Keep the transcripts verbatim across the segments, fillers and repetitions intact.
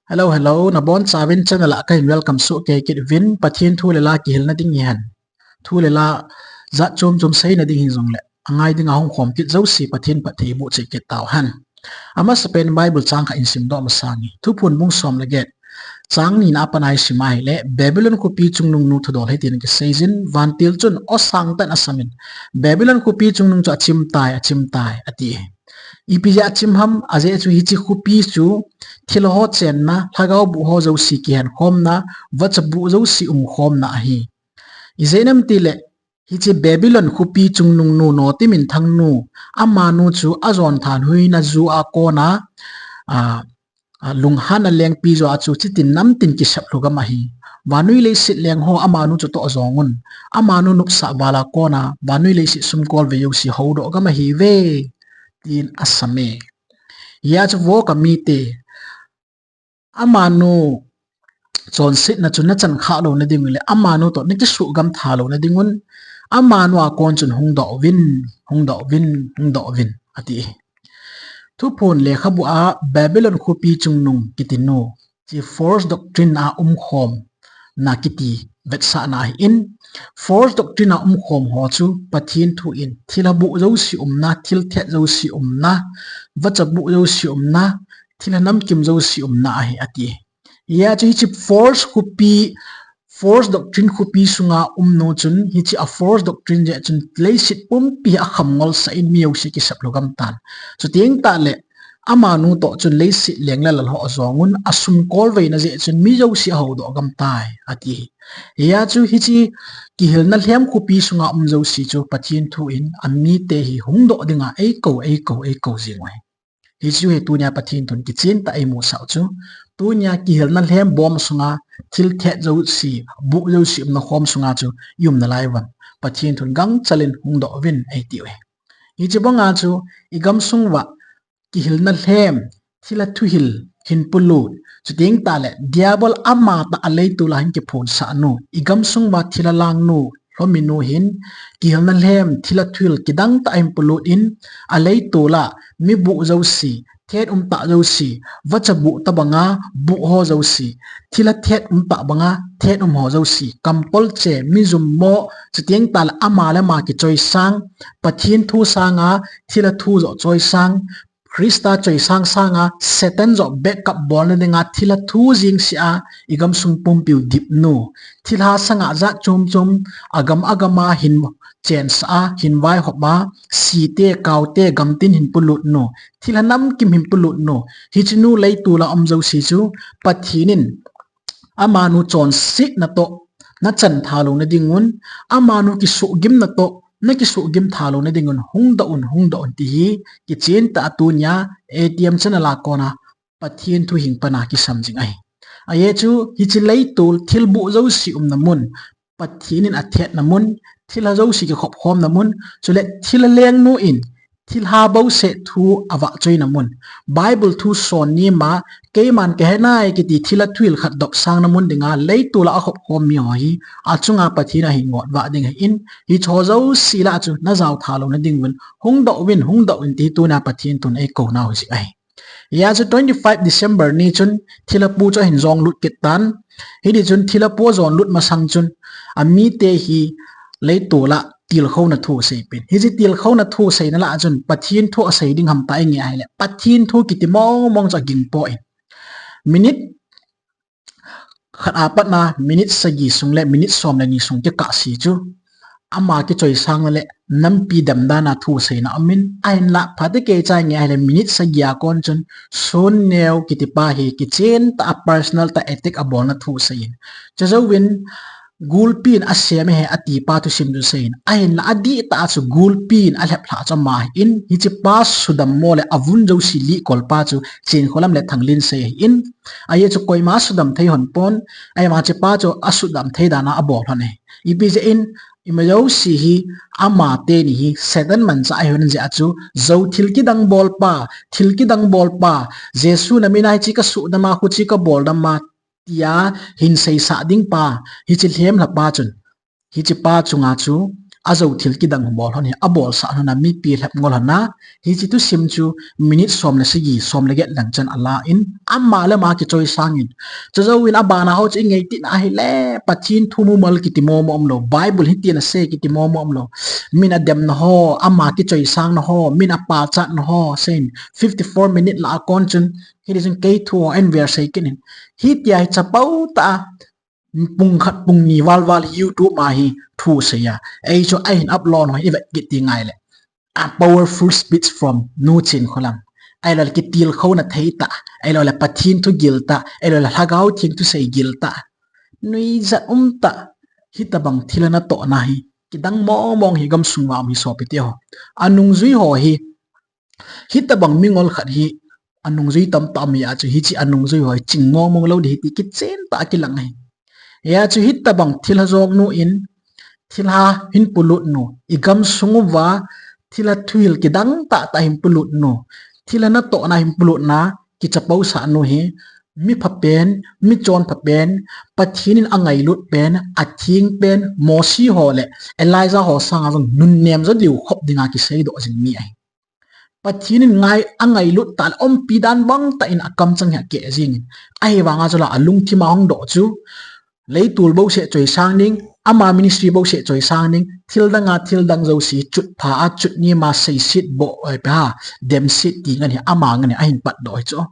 Hello, hello. Nabonchauvin channel a kahin welcome soh kei kit uvin. Pathen thu le la kihilna ding hihen, thu le la jat chom chom seina ding hijongle, angai dinga hung khom kit jouse Pathen phatthei boh cheh kit tauhen. Amasapen Bible chang khat ihin simdoh masang inge. Thuphon bung som le get, chang nina a pat a isim a ahile, Babylon khopi chungnung nu thudol hitin akiseijin, vantil chun aw sangtah in asamin, Babylon khopi chungnung chu achim tai, achim tai, ati. Ipi jeh a achim ham, ajeh chu hiche khopi chu thilha ho chenna, lhagao boh ho jouse kihenkhomna, vacha boh jouse umkhomna ahi. Ijeh inem itile, hiche Babylon khopi chungnung nu, Noti minthang nu, amanu chu ajon thanhoina ju a kona, a, a, lunghanna lengpi jo a chu chitin namtin kisep lhu gam ahi. Vannoi leiset leng ho amanu chu toh jong un. Amanu nopsah val a kona, vannoi leiset sumkolvei jouse houdoh gam ahiuve, tin asame. Hijeh chun vo kamite, amanu chonsetna chu nachan khah louna dingun le, amanu toh nakisuhgam tha louna dingun, amanu a kon chun hungdoh uvin, hungdoh uvin, hungdoh uvin, ati. Thuphon lekhabu a Babylon khopi chungnung kiti nu, hiche false doctrine a umkhomna kiti vetsahna ahin, false doctrine a umkhom ho chu Pathen thu in thilha boh jouse umna, thil thet jouse umna, vacha boh jouse umna, thilha namkim jouse umna ahi, ati. Hijeh chun hiche false khopi, false doctrine khopi sunga umnu chun, hiche a false doctrine jeh chun leiset pumpi hi akham ngolsah in mi jouse kisep lhu gam tan. Chuteng tahle, amanu toh chun leiset leng le la lhoh jongun, asumkolveina jeh chun mi jouse ahoudoh gam tai, ati. Hijeh chun hiche kihilna lhem khopi sunga um jouse chu Pathen thu in amite hi hungdoh dinga eikou, eikou, eikou jing u ahi. Hichu hi tunia Pathen thun kichen tah a imusah u chu, tunia kihilna lhem bom sunga, thil thet jouse, boh jouse umna khom sunga chu ium nalai uvem? Pathen thun gangchel in hungdoh uvin eiti u ahi. Hiche banga chu igamsung uva kihilna lhem, thilha thuhil hin polut, chuteng tahle diabol amatah a leitol a hin kiphonsah nu, igamsung uva thilha langnu, lhominu hin kihilna lhem, thilha thuhil kidang tah a hin polut in, aleitol a mi boh jouse, thet umtah jouse, vacha boh tobanga boh ho jouse, thilha thet umtah banga thet um ho jouse, kampolche, mi jummo, chuteng tahle ama le ama kichoisang, Pathen thu sanga thilha thu joh choisang, Christa choisang sanga Satan joh backup bolna dinga thilha thu jengsea igamsung pumpiu dipnu, thilha sanga jat chom chom agam agama hin chensah a, hin vaihop a, site, kaote, gamtin hin polutnu, thilha namkim hin polutnu, hichenu leitol a um jouse chu Pathen in amanu chonsetna toh nachan tha louna dingun, amanu kisuhgimna toh nakisuhgim tha louna dingun, hungdoh un, hungdoh un ti hi kichen tah a tunia ATM channel a kona Pathen thu hing pana kisam jing ahi. Ajeh chu hiche leitol thilboh jouse umna mun, Pathen in athetna mun, thilha jouse kikhopkhomna mun, chule thilha lengnu in thilha bouseh thu avahchoina mun, Bible thu son nima, keiman kahenai kiti thilha thuhil khat dopsangna mun dinga leitol a akhopkhom miho hi achunga Pathen ahin ngotvah ding ahin, hicheho jouse lah a chu najao tha louna dinguvin, hungdoh uvin, hungdoh uvin ti hi tunia Pathen thun eikou nau hi jing ahi. Hijeh chun twenty five December ni chun thilha pu chu ahin jonglut kit tan. Hiti chun thilha pu ajonlut masang chun amite hi leitol a tilkhouna thu aseipen. Hiche tilkhouna thu aseina lah a chun Pathen thu asei ding ham ti inge ahile, Pathen thu kiti mong mong chu aging poi. Minute khat a patna minute sagi sung le minute som le ni sung kikah se chu ama kichoisangna le nampi damdanna thu aseina aumin, ahinlah phatecha inge ahile minute sagi a kon chun Sun Neo kitipa hi kichen tah a personal tah a attack abolna thu aseiyin, chujouvin gulpi in asem ahi atipa thusim chu aseiyin, ahinlah adihtah a chu gulpi in alheplhah chu ama ahin, hichepa sudammo le avun jouse lihkolpa chu Chenkholam le Thanglinsei ahin, ajeh chu koima sudam thei lhon pon, ahivang hichepa chu asudam thei dan a abol lhon ahi. Ipi jeh in, ima jouse hi amateni hi Satan manchah ahi lhon jeh a chu, jou thil kidang bolpa, thil kidang bolpa, Jesu namin a hiche kasuhdam a, khuche kaboldam a, tia hin seisah dingpa, hiche lhemlhapa chun, hichepa chunga chu ajou thil kidang bol hon hi, abolsah hon a mipi lhep ngol hon a, hiche thusim chu minute som le sagi, som le get lang chan ala in, ama le ama kichoisang in. Chujou in abana ho chu i ngei tina ahile, Pathen thu mumal kiti momo umlou, Bible hitin asei kiti momo umlou. Min ademna ho, ama kichoisangna ho, min apachatna ho, seiyin, fifty four minute lah a kon chun, hiti chun kei thu ho en ver sei kit in. Hitia hi chapang tah a, pung khat pung ni val val hi YouTube a hi thu sei a. Ei chu ahin upload ho i vet kit ti ngai le. A powerful speech from Nu Chinkholam. Ahilou le kitilkhouna thei tah, ahilou le Pathen thu gil tah, ahilou le Lhagao Theng thusei gil tah. Nuijat um tah, hitabang thil a natohna hi kidang mong mong hi gamsung uva um hi sopi teho. Anungjui ho hi, hitabang mingol khat hi, anungjui tamtah um hi a chu hiche anungjui ho hi ching mong mong lou ding ahi ti kichen tah a kilang ahi. Hia chu hitabang thilha jong nu in, thilha hin polut nu, i gamsung uva, thilha thuhil kidang tah tah hin polut nu, thilha natohna hin polutna, kichapousah nu hi, mi phapen, mi chonphapen, Pathen in angailut pen, atheng pen, Mosi ho le Elijah ho sanga jong nunnem jo diu khop dinga kiseidoh jing mi ahi. Pathen in ngai, angailut tah le umpi dan bang tah in akamchang hi akeh jing in. Ahivanga chu la alungthim a hung doh chu, leitol bouseh choisang ding, ama ministry bouseh choisang ding, thil dang a, thil dang jouse, chutpha a, chutnem a, seiset boh, oi, pha, demset ti ngen hi, ama ngen hi, ahin patdoh hi chu.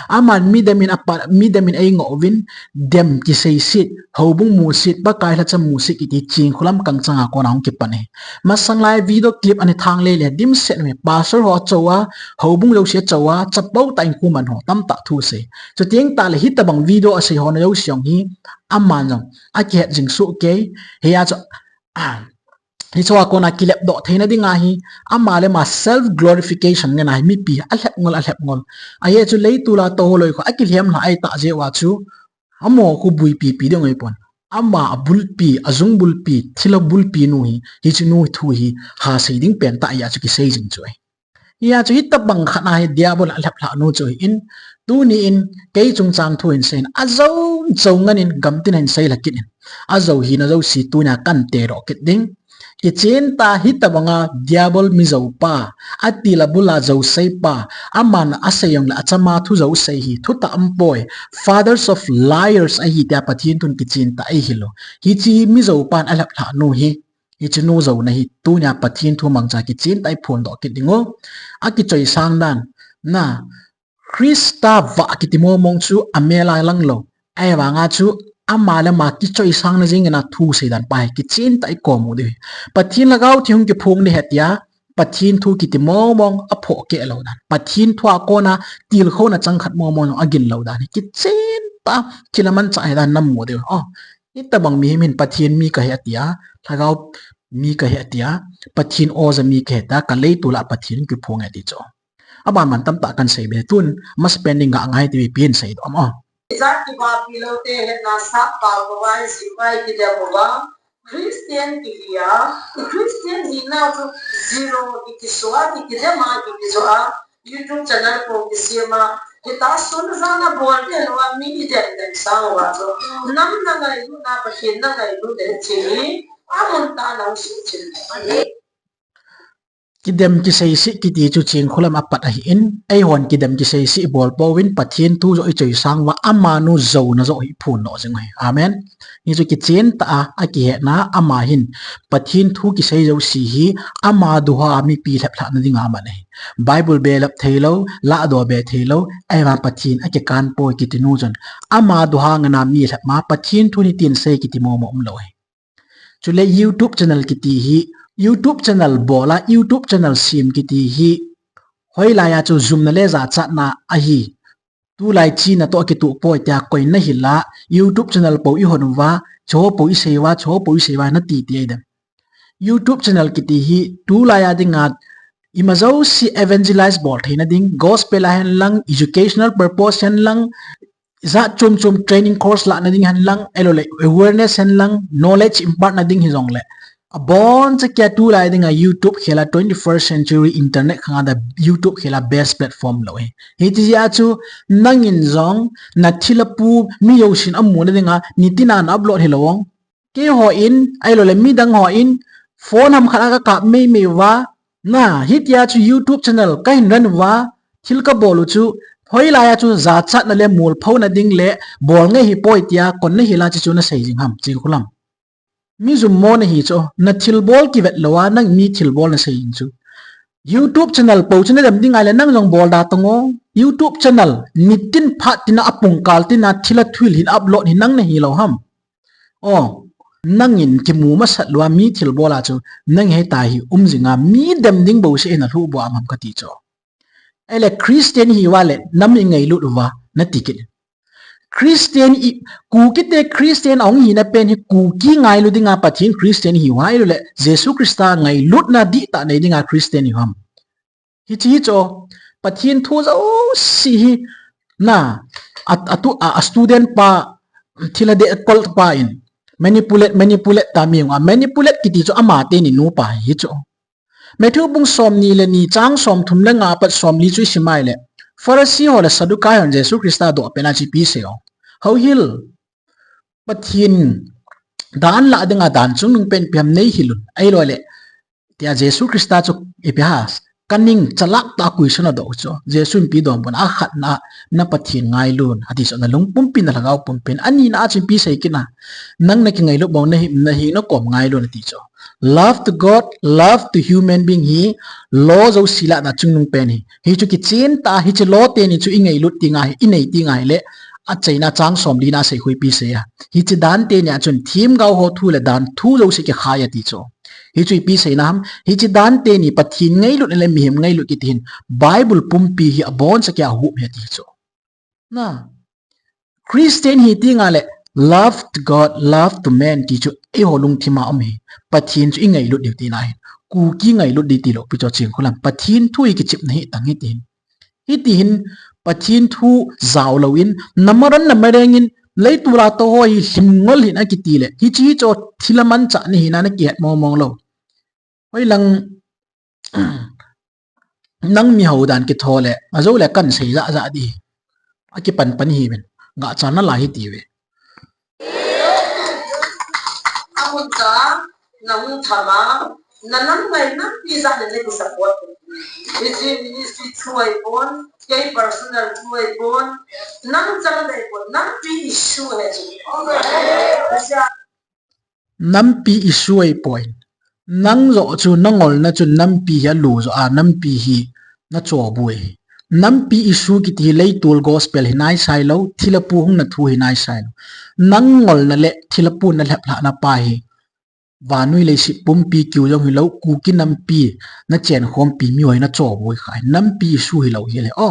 Aman midem in apa, midem in eingoh uvin, dem kiseiset, houbung musit, Pakai lhacha musit kiti Chinkholam kangchang a kona hung kipan ahi. Masang lai video clip ana thang lele, dimset me, pastor ho acho a, houbung jouse acho a, chapang tah in khuman ho, tamtah thusei. Chuteng tah le hitabang video asei ho na jouse jong hi, aman jong akihet jing soh kei, hia chu, a, hiche a kona kilepdoh theina dinga hi, ama le ama self glorification ngen a hi mipi alhep ngol, alhep ngol. Ahia chu leitol a tou ho loi kho akilhem lha ahi tah jeh uva chu, amaho khu buipi pi ding ahipon. Ama abulpi, ajung bulpi, thilha bulpi nu hi, hiche nu thu hi, ha sei ding pen tah ahi a chu kisei jing chu ahi. Hia chu hitabang khat a hi Diabol in alhep lhah nu chu ahin, tuni in kei chungchang thu hin sei in, ajou jou ngen in gamtin a hin sei lha kit in. Ajou hina jouse tunia kan tedoh kit ding. Kichen tah hitabanga Diabol mijoupa, atil abul a jouseipa, aman asei jong le achama thu jousei hi, thutah umpoi, fathers of liars ahi tia Pathen thun kichen tah eihil u. Hiche mijoupan alhep lhah nu hi, hiche nu jouna hi, tunia Pathen thu mangcha kichen tah a iphondoh kit ding u. Akichoisang dan, na, Christa vah kiti mong mong chu amel a lang lou. Ahivanga chu ama le ama kichoisangna jing in a thusei dan pa hi kichen tah a ikom u diu hi. Pathen Lhagao Theng hung kiphong ding ahi tia, Pathen thu kiti mong mong aphoh keh lou dan, Pathen thu a kona tilkhouna chang khat mong mong agin lou dan hi kichen tah a thil amanchah ahi dan namu diu. O, hitabang mihem hin Pathen mi kahi atia, Lhagao mi kahi atia, Pathen oja mi kahi tia, ka leitol a Pathen kiphong e ti chu. Aban man tamtah kan sei be tun, masapen ding ga ngai ti pi in seidoh am o. Ijat kibahpi lou te hetna sap pao uva, jingkah kidem uva, Christian kihi a, Christian hina chu zero kikisuh a, kikidem a, kikijoh a, YouTube channel po kisem a, hita sun jana bol te lou a, mi idem dem sang uva chu. Nam na ngailut na, Pathen na ngailut le che hi, amun tah a nang suhchil. Kidem kiseisih kiti chu Chinkholam apat ahin, eihon kidem kiseisih ibol pouvin Pathen thu joh ichoisang uva amanu jouna joh hi iphondoh jing u ahi. Amen. Hichu kichen tah a, akihetna ama hin Pathen thu kisei jouse hi ama duha mipi lhep lhahna dinga aman ahi. Bible be lhep theilou, lahdoh be theilou, ahivang Pathen akikan poi kiti nu chun ama duha ngen a mi lhep ma Pathen thu nitin sei kiti momo umlou ahi. Chule YouTube channel kiti hi, YouTube channel bol a, YouTube channel sem kiti hi, hoilai a chu jumna le jachatna ahi. Tulai china toh akitoh poi tia koi nahil a, YouTube channel po ihon uva, chuho po isei uva, chuho po isei uva nati ti ahi dem. YouTube channel kiti hi, tulai a dinga, ima jouse evangelize bol theina ding, gospel a hen lang, educational purpose hen lang, jat chom chom training course lahna ding hen lang, ahilou le awareness hen lang, knowledge impart na ding hijong le. Aboncha kia tulai dinga YouTube khel a twenty-first century internet khang a dia YouTube khel a best platform lou ahi. Hiti jeh a chu nangin jong nathilha pu mi jousen amuna dinga nitin a na upload hilou ong. Keiho in, ahilou le midang ho in, phone ham khat a kakap meimei uva, na, hitia chu YouTube channel kahin run uva, thil kabol u chu, hoilai a chu jachatna le molphouna ding le bol ngei hipoi tia kon nahil a chu chu nasei jing ham, Chinkholam. Mi jummo nahi chu, nathilbol kivet lou a, nang mi thilbol nasei jing chu. YouTube channel po chu nadem ding ahile nang jong bol da tong o. YouTube channel nitin phat tina apungkal tina thil a thuhil hin upload hi nang nahi lou ham. O, nangin kimu masat lou a mi thilbol a chu nang hita hi um jing a mi dem ding bouseh in alhuh bou am ham kati chu. Ahile Christian hi uva le nam ingailut uva nati kit. Christian i, Kukite Christian ahung hina pen hi Kuki ngailu dinga Pathen Christian hi uva ahilou le Jesu Christa ngailutna dihtah nei dinga Christian hi uvam. Hiche hi chu, Pathen thu jouse hi, na, a, a tu, a, a student pa, thil a de, a kol pa in, manipulate, manipulate ta mi a, manipulate kiti chu ama teni nupa hi chu. Matthew bung somni le ni chang somthum le nga apat somli chu isim a ahile, Pharisee ho le Sadducee hon Jesu Christa doh pen a chu ipi asei u. Houhil, Pathen dan lah dinga dan chungnung pen ipi ham neihil un. Ahilou le, tia Jesu Christa chu ipi ham, kaning chalak tah a question adoh u chu. Jesu in ipi adonbut em, akhatna a, na Pathen ngailun, ati chu, nalung pumpin, nalhagao pumpin. Anina a chu ipi asei kit em, nang nakingailut bang, nahi, nahi nakom ngailun, ati chu. Love to God, love to human being hi law jouse lah a chungnung pen ahi. Hichu kichen tah a, hiche law teni chu ingailut ding ahi, inei ding ahile, achaina chang somli na asei khu ipi asei a. Hiche dan teni a chun themgao ho thu le dan thu jouse kikhai ati chu. Hichu ipi aseina ham, hiche dan teni Pathen ngailut le mihem ngailut kiti hin Bible pumpi hi aboncha kia ahup ahi ati chu. Na, Christian hi ti nga le, love to God, love to man ti chu eiho lungthim a um ahi. Pathen chu ingailut diu tina ahi. Kuki ngailut di tilou pi chu Chinkholam. Pathen thu hi kichepna hi tang hi ti hin. Hiti hin Pathen thu jao louvin, namaran namareng in, leitol a tou ho hi lhingol hin akiti le, hiche hi chu thil a manchah nahi na nakihet mong mong lou. Hoilang nang mi hou dan kitho le, ajou le kan sei jah jah di. Akipan pan hi uvin. Gah chan nalai hiti uve. Amun ta, nahung tham a, nanam ngai nampi jah le nei support. Hiche ministry through ahipon, kei personal through ahipon, nang chang dei pon, nampi issue ahi chu. Nampi issue ahipoi. Nang joh chu nangolna chun nampi hi alu joh a, nampi hi nacho boi. Nampi issue kiti hi leitol gospel hi naisai lou, thilha pu hung na thu hi naisai lou. Nangolna le thilha pu nalhep lhahna pa hi vannoi leiset pumpi kiu jong hilou, Kuki nampi nachen khompi miho hi nacho boi kha. Nampi issue hilou hile o.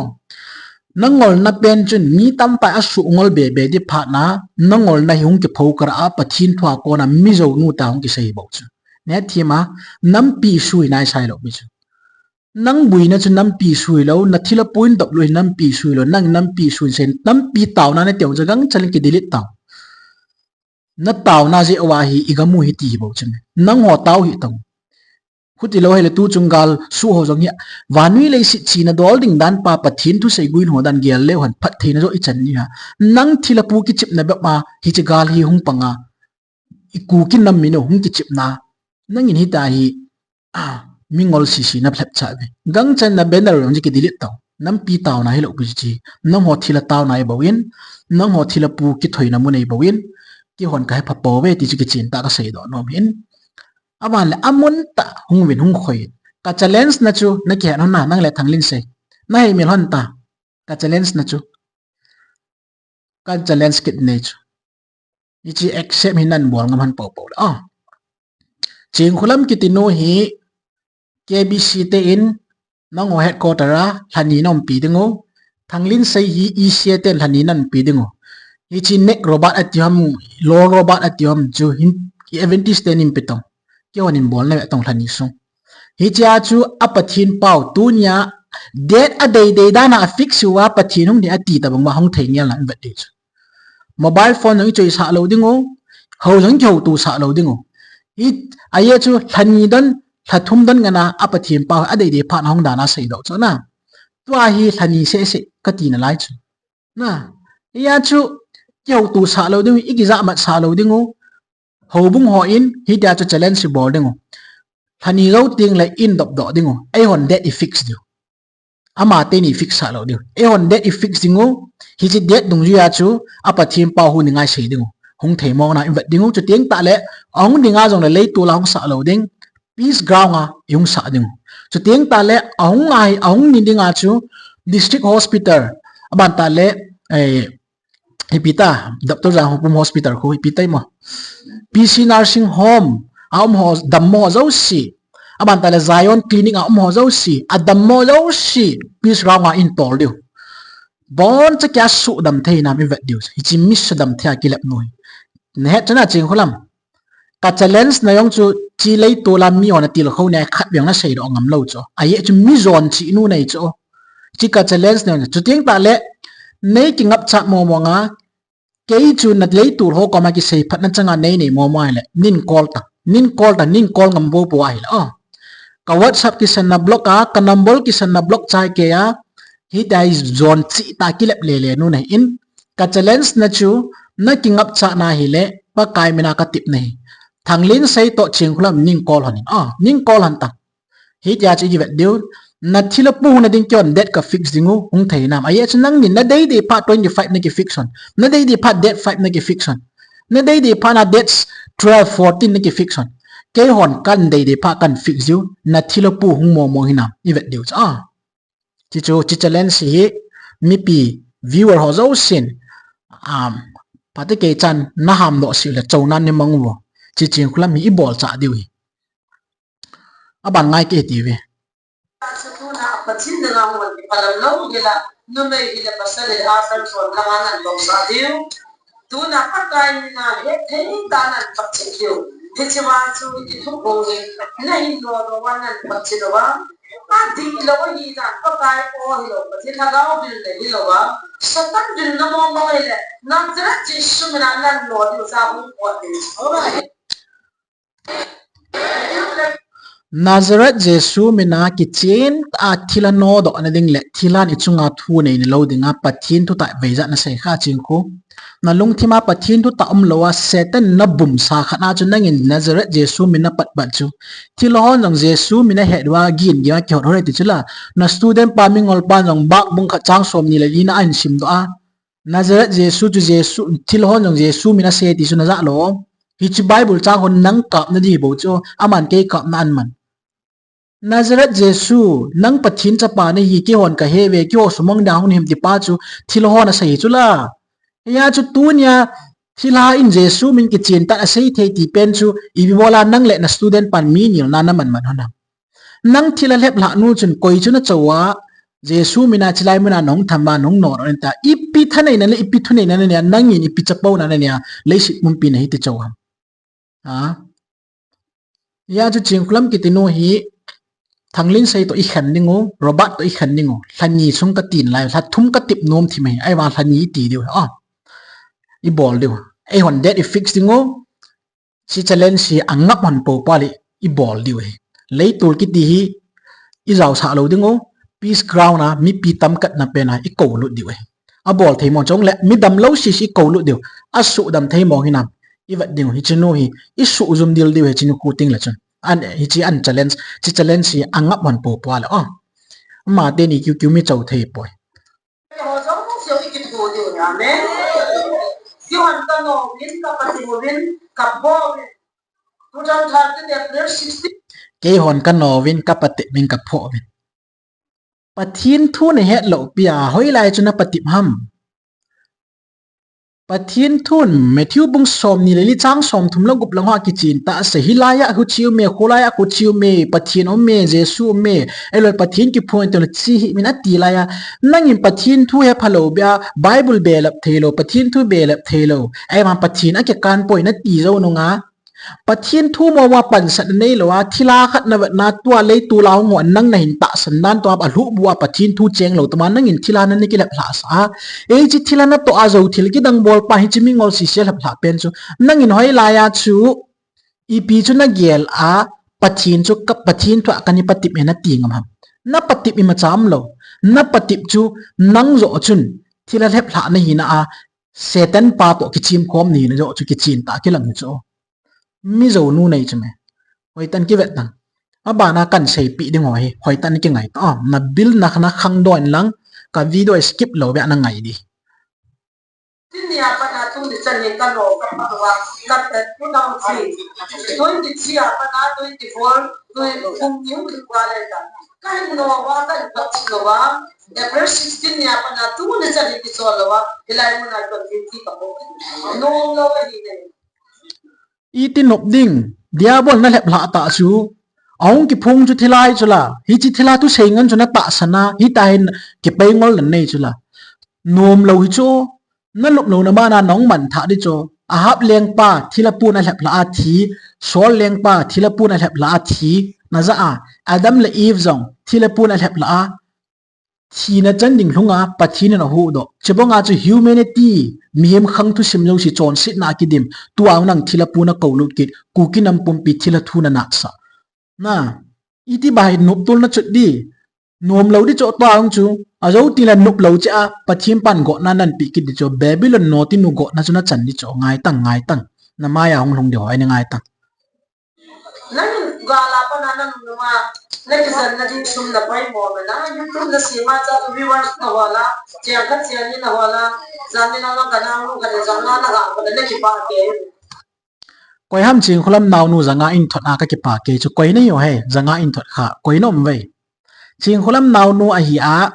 Nangolna pen chun mi tamtah in asuh ngol bebe di phat na, nangolna hi hung kipho kara a, Pathen thu a kona Mizo nu ta hung kisei bou chu. Neh thim a, nampi issue hi naisai lou pi chu. Nang buina chu nampi issue hilou, nathilha pu in dop lou hi nampi issue hilou, nang nampi issue in sei, nampi taona natiu chu gangchal in ki delete tau. Nataona jeh uva hi igam u hi ti hi bou chu. Nangho tao hih tong. Khuti lou hile tu chung gal suh ho jong hi, vannoi leiset china dol ding dan pa Pathen thusei guin ho dan gel leu hen phattheina joh ichan ni ha. Nang thilha pu kichepna bep a hiche gal hi hung pang a, i Kuki nam mino hung kichepna. Nangin hita hi, a, mingol sisi na phlep cha ve. Gangchan na banner jong ki delete tau. Nampi taona hilou pi chu. Nangho thilha taona ahi bou in, nangho thilha pu kithoina mun ahi bou in, keihon kahe pha pou ve ti chu kichen tah a kasei doh nom hin. Aban le amun tah hung uvin hung khoi. Ka challenge na chu, nakihet hon na, nang le Thanglinsei. Nahei mil hon ta. Ka challenge na chu. Ka challenge kit nei chu. Hiche accept hi nan bol ngam hon pou pou le. Ah. Chinkholam kiti nu hi K B C te in nangho headquarter a lhani na umpi ding u. Thanglinsei hi E C A te in lhani na umpi ding u. Hiche neck robot ati ham, lower robot ati ham chu hin Adventist te in pe tong. Keihon in bol na ve tong lhani sung. Hichea chu a Pathen pau tunia date adei dei dan a fix uva Pathen hung ding ati tabang uva hung thei ngel na vet ding chu. Mobile phone jong ichoisah lou ding u, hou jong kihouto sah lou ding u. Hi, ahi chu lhani don, lhathum don ngen a a Pathen pau adei dei phat na hung dan a seidoh chu na. Tua hi lhani seh seh kati nalai chu. Na, hia chu kihouto sah lou ding u, ikijahmat sah lou ding u. Houbung ho in hitia chu challenge ibol ding u. Lhani jou teng le in dopdoh ding u. Eihon date i fix diu. Ama teni fix sah lou diu. Eihon date i fix ding u. Hiche date dungjuia chu a Pathen pao hu ningai sei ding u. Hung thei mong na i vet ding u. Chuteng tah le ahung dinga jong le leitol a hung sah lou ding. Peace ground a i hung sah ding u. Chuteng tah le ahung a hi, ahung ni dinga chu District Hospital. Aban tah le, eh, ipi ta, Doctor Jangkhopum Hospital khu, ipi ta imo. P C Nursing Home, a um ho, dammo ho jouse. Aban tah le Zion Clinic a um ho jouse. A dammo jouse. Peace ground a in tol diu. Boncha kia sudam thei nam i vet diu. Hiche mi sudam thei a kilep nu hi. Nahet chana Chingkholam. Ka challenge na jong chu hiche leitol a mi hon atilkhou nei khat veng na seidoh ngam lou chu. Ahi chu mi jon chihnu nei chu. Hiche ka challenge na jong chu. Chuteng tah le nei kingapcha momo nga. Kei chu na leitol ho koma kiseiphat na changa nei nei momo ahile. Nin call ta. Nin call ta. Nin call ngam bou bou ahile. Oh. Ka WhatsApp kisan na block a, ka number kisan na block chai kei a. Hitia hi jon chih ta kilep lele nu nei in. Ka challenge na chu, na kingapcha na hile, Pakai mina ka tip na hi. Thanglinsei toh Chingkholam nin call hon in. Ah, nin call hon ta. Hitia chu i kivet diu. Na thilha pu hung na ding kihon date ka fix ding u, hung thei nam. Ahi chu nangnin na date date pha twenty five na ki fix hon. Na date date pha date five na ki fix hon. Na date date pha na dates twelve, fourteen na ki fix hon. Keihon kan date date pha kan fix diu. Na thilha pu hung momo hinam. I vet diu chu. Ah. Hichu, hiche challenge hi mipi viewer ho jousen, um, pate kei chan na hamdoh sih le chounan nei mang uvo. Hiche Chingkholam hi i bolcha diu hi. Aban ngai kei ti ve. Tuna Pathen dinga hung kiphalam lou hila, numei hile pasal hile a san son langa nan bol sa diu. Tuna Pakai mina hethei tah nan phakchet diu. Hiche vang chu i kithuphong hi na hin lo lo va nan phakchet lou va. Adihlou ahi dan Pakai o hilou, Pathen lhagao vil le hilou va. Satan vil na momo hile, Nazareth Jesu mina nan lo diu ja hung pot diu. Nazareth Jesu mina kichen a thilha nodoh na ding le thilhan i chunga thu nei ni lou dinga Pathen thutah veijat na sei kha Chingkho. Na lungthima Pathen thutah umlou a Satan na bumsa khat na chu nangin Nazareth Jesu mina pat pat chu. Thilhon jong Jesu mina het uva gin gin a kihot hoi ti chu la. Na student pa Mingol pa jong Mark bung khat chang som ni le li na ahin simdoh a. Nazareth Jesu chu Jesu, thilhon jong Jesu mina sei ti chu na ja lou. Hiche Bible chang hon nang kapna di bou chu, aman kei kapna aman. Nazareth Jesu, nang Pathen chapa nahi, keihon ka he ve, keiho sumang ding hung him ti pa chu, thilhon asei chu la. Hia chu tunia, thilha in Jesu min kichen tah asei thei ti pen chu, ipi bola nang le na student pan mi nilna na man man hon ham. Nang thilha lhep lhah nu chun koi chu na chou a, Jesu mina chilai muna nahung tham a nahung nodoh in ta. Ipi thaneina le ipi thuneina na nei a, nangin ipi chapouna na nei a, leiset pumpi na hi ti chou ham. Ha? Hia chu Chingkholam kiti nu hi, Thanglinsei toh i khen ding u, Robert toh i khen ding u, lha ni chung ka tin lai, lha thum ka tip nom thim ahi, ahivang lha ni i ti diu, ah, i bol diu, eihon date i fix ding u, Hiche challenge hi angap hon pou pal hi i bol diu ahi. Leitol kiti hi i jaosah lou ding u, peace ground a mipi tamkhat na pen a i koulut diu ahi. Abol thei mo chong le midam lou sisi i koulut diu. Asuhdam thei mo hinam i vet ding u, hiche nu hi i suhjum dil diu ahi, hiche nu khu ting le chun. An, hiche an challenge, hiche challenge hi angap hon pou pal le, oh. Ama teni kiu kiu mi chou thei poi. Keiho jouse i kitho diu ahi. Amen. Keiho ka nom in, ka patep uvin, ka pho uvin. Two thousand thirteen April sixteen. Keihon ka nom uvin, ka patep uvin, ka pho uvin. Pathen thu na het lou pia, hoilai chu na patep ham. Pathen thun Matthew bung som ni le li chang som thum le gup lang ho kichen tah asei, hilai a huchi um e, kholai a huchi um e, Pathen um e, Jesu um e, ahilou le Pathen kiphong e ti le chi hi min ati lai a, nangin Pathen thu hepha lou bia, Bible belap thei lou, Pathen thu belap thei lou, ahivang Pathen akikan poi nati jou nunga, Pathen thu mo ma pansatna neilou a, thilha khat na vetna tua leitol a hung ho nang na hin tahsan dan tua alhuh bua Pathen thu cheng lou tuma nangin thilha na na kilhep lhah sa a. Hiche thilha natoh a jou thil kidang bol pa hiche mingol sese lhep lhah pen chu. Nangin hoilai a chu ipi chu na gel a Pathen chu ka, Pathen thu a kana patep e nati ngam ham. Na patep imacha umlou. Na patep chu nang joh chun thilha lhep lhah na hina a Satan pa toh kichim khom na hina joh chu kichen tah kilang hi chu. Mi jou nu nei chu me. Hoitan kivet tan. Abana kan seipeh ding ho hi hoitah in kingai ta. Oh, na bill na khana khangdoh in lang, ka video skip lou beh na ngai di. Tin nia pat a tuni chan hi ka lo ka pa wa ka ta two thousand three, twenty three a pat a twenty four, twenty four kum ni hung kit va le ta. Ka hin lo va ka hin pat lo va. April sixteen nia pat a tuni chan hi ki so lo va. Hilai mun a twenty three ka po. No lo va hi ne. Iti nop ding, Diabol na lhep lha ta chu. Ahung kiphong chu thilha chu la. Hichi thilha thusei ngen chu na tahsan a, hita hin kipei ngol na nei chu la. Nom lou hi chu, na lop lou na bana nong man tha di chu. Ahab lengpa thilha pun a lhep lha a thi, Saul lengpa thilha pun a lhep lha a thi, na ja a, Adam le Eve jong thilha pun a lhep lha a, thina chan ding lhunga Pathen in ahuhdoh. Chubanga chu humanity, mihem khang thusim jouse chonsetna a kidim. Tua nang thilha pun a koulut kit, Kuki nam pumpi thilha thu na nasa. Na, iti ba hi nop tol na chut di. Nom lou di chu tua hung chu. Ajou ti la nop lou che a, Pathen pan gotna nan pe kit di chu. Babylon noti nu gotna chu na chan di chu. Ngai tang, ngai tang. Na maya hung lhung di ho, ai ni ngai tang. Nang gala pa na nang numa, na kijen na ding sum na pai mo na, YouTube na sima cha viewers na hola, chiang khat chiang ni na hola, jani na na kana nu kana janga na ga pa na kipa ke. Koi ham Chingkholam naonu janga in thot a ka kipa ke chu, koi nei ho he, janga in thot kha, koi nom ve. Chingkholam naonu ahi a,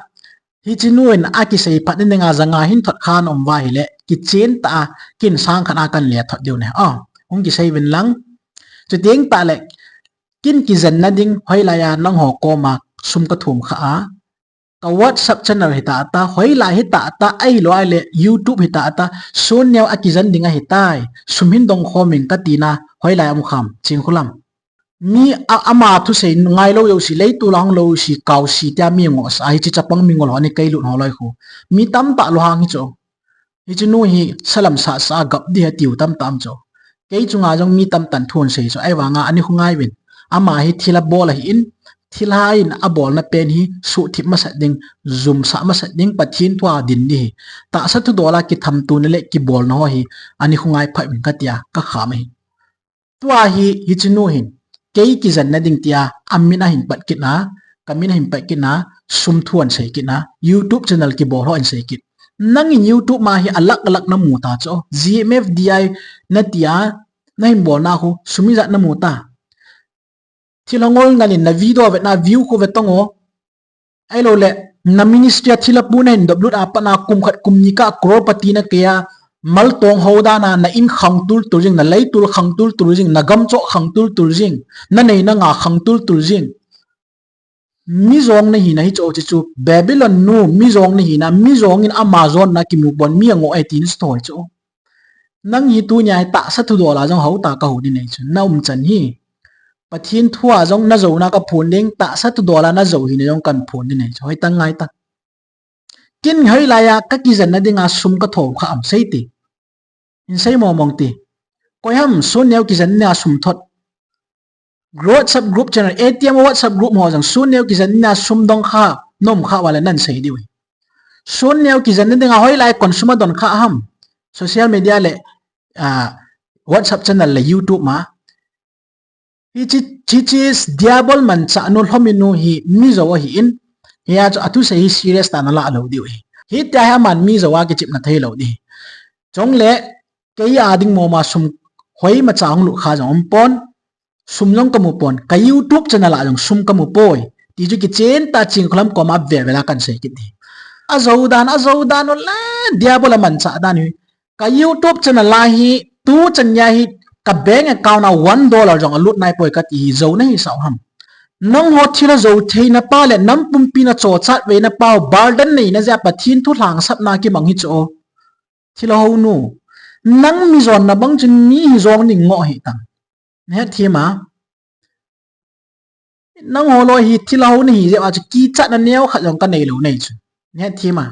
hichi nu in akisei phat ni dinga janga hin thot khan um va hile, kichen ta a, kin sang khan a kan le thot diu ne. Oh, hung kisei vin lang. Chuteng tah le, kin kijen na ding hoilai a nangho koma sum ka thum kha a. Ka WhatsApp channel hi ta ta, hoilai hi ta ta, ahilou le YouTube hi ta ta, Sonneo a kijen ding ahi tai. Sum hin dong khom ing ka tina, hoilai um kham, Chingkholam. Mi a, ama thusei ngai lou jouse, leitol a hung lou jouse, kaosi tia mi ngol sa, hichi chapang mi ngol ho ni kei lut ho loi khu. Mi tamtah lou hang hi chu. Hichi nu hi salam sasa gap di ha tiu tamtah um chu. Kei chunga jong mi tamtah in thu asei chu. Ahivanga ani khu ngai vin. Ama hi thilha bol ahi in, thilha in abolna pen hi suhthip masat ding, jumsah masat ding, Pathen thu a din di hi. Tahsa thudol a kithamtona le kibolna ho hi ani khu ngai phat vin ka tia, ka kham ahi. Tua hi, hichi nu hin, kei kijen na ding tia, amin ahin pat kit na, kamin ahin pat kit na, sum thu asei kit na, YouTube channel kibol ho asei kit. Nangin YouTube ma hi alak alak na mu ta chu, G M F D I na tia, na hin bol na khu, sum ijat na mu ta. Thilha ngol ngal in na video vet na view khu ve tong o. Ahilou le, na ministry a thilha pu na hin dop lut a pat na kum khat kum ni kah crorepati na kei a, mal tong ho dan a, na in khang tul tul jing, na leitol khang tul tul jing, na gam choh khang tul tul jing, na nei na nga khang tul tul jing. Mi jong na hi na hi chu, chu, chu, Babylon nu, mi jong na hi na, mi jong in ama jonna kimu pon, mi angoh e tin chu thoi chu. Nang hi tunia hi tahsa thudol a jong hou ta ka hou di nei chu. Na umchan hi. Pathen thu a jong na jou na ka phon ding, tahsa thudol a na jou hi na jong kan phon di nei chu. Hoi tang ngai ta. Kin hoilai a ka kijen na dinga sum ka thom kha am sei ti. In sei mong mong ti. Koi ham Sonneo kijen na sum thot. WhatsApp group channel, A T M WhatsApp group ho jong Sonneo kijen na sum dong kha, nom kha vale nan sei diu hi. Sonneo kijen na dinga hoilai kon sum a don kha ham. Social media le, ah, WhatsApp channel le YouTube ma. Hichi, hichi Diabol manchah nu lhomi nu hi Mizo ahi in. Hia chu athusei hi serious tah in na la lou diu hi. Hitia hi aman Mizo a kichepna thei lou di. Chule, kei a ding moma sum hoimacha hung lut kha jong um pon. Sum jong ka mu pon, ka YouTube channel a jong sum ka mu poi. Ti chu kichen tah Chingkholam koma vel vel a kan sei kit di. Ajou dan, ajou dan u le, Diabol a manchah dan hi. Ka YouTube channel a hi, tuchan nia hi, ka bank account a one dollar jong alut nai poi ka ti hi, jou na hi sao ham. Nangho thilha jou thei na pa le, nam pumpi na chochat ve na pa, burden nei na jeh a Pathen thu lhangsap na kimang hi chu. Thilha hou nu. Nang mi jon na bang chun mi hi jong ning ngoh hi tang. Na het thim a. Nangho loi hi thilha hou na hi jeh a chu kichatna neo khat jong ka nei lou nei chu. Na het thim a.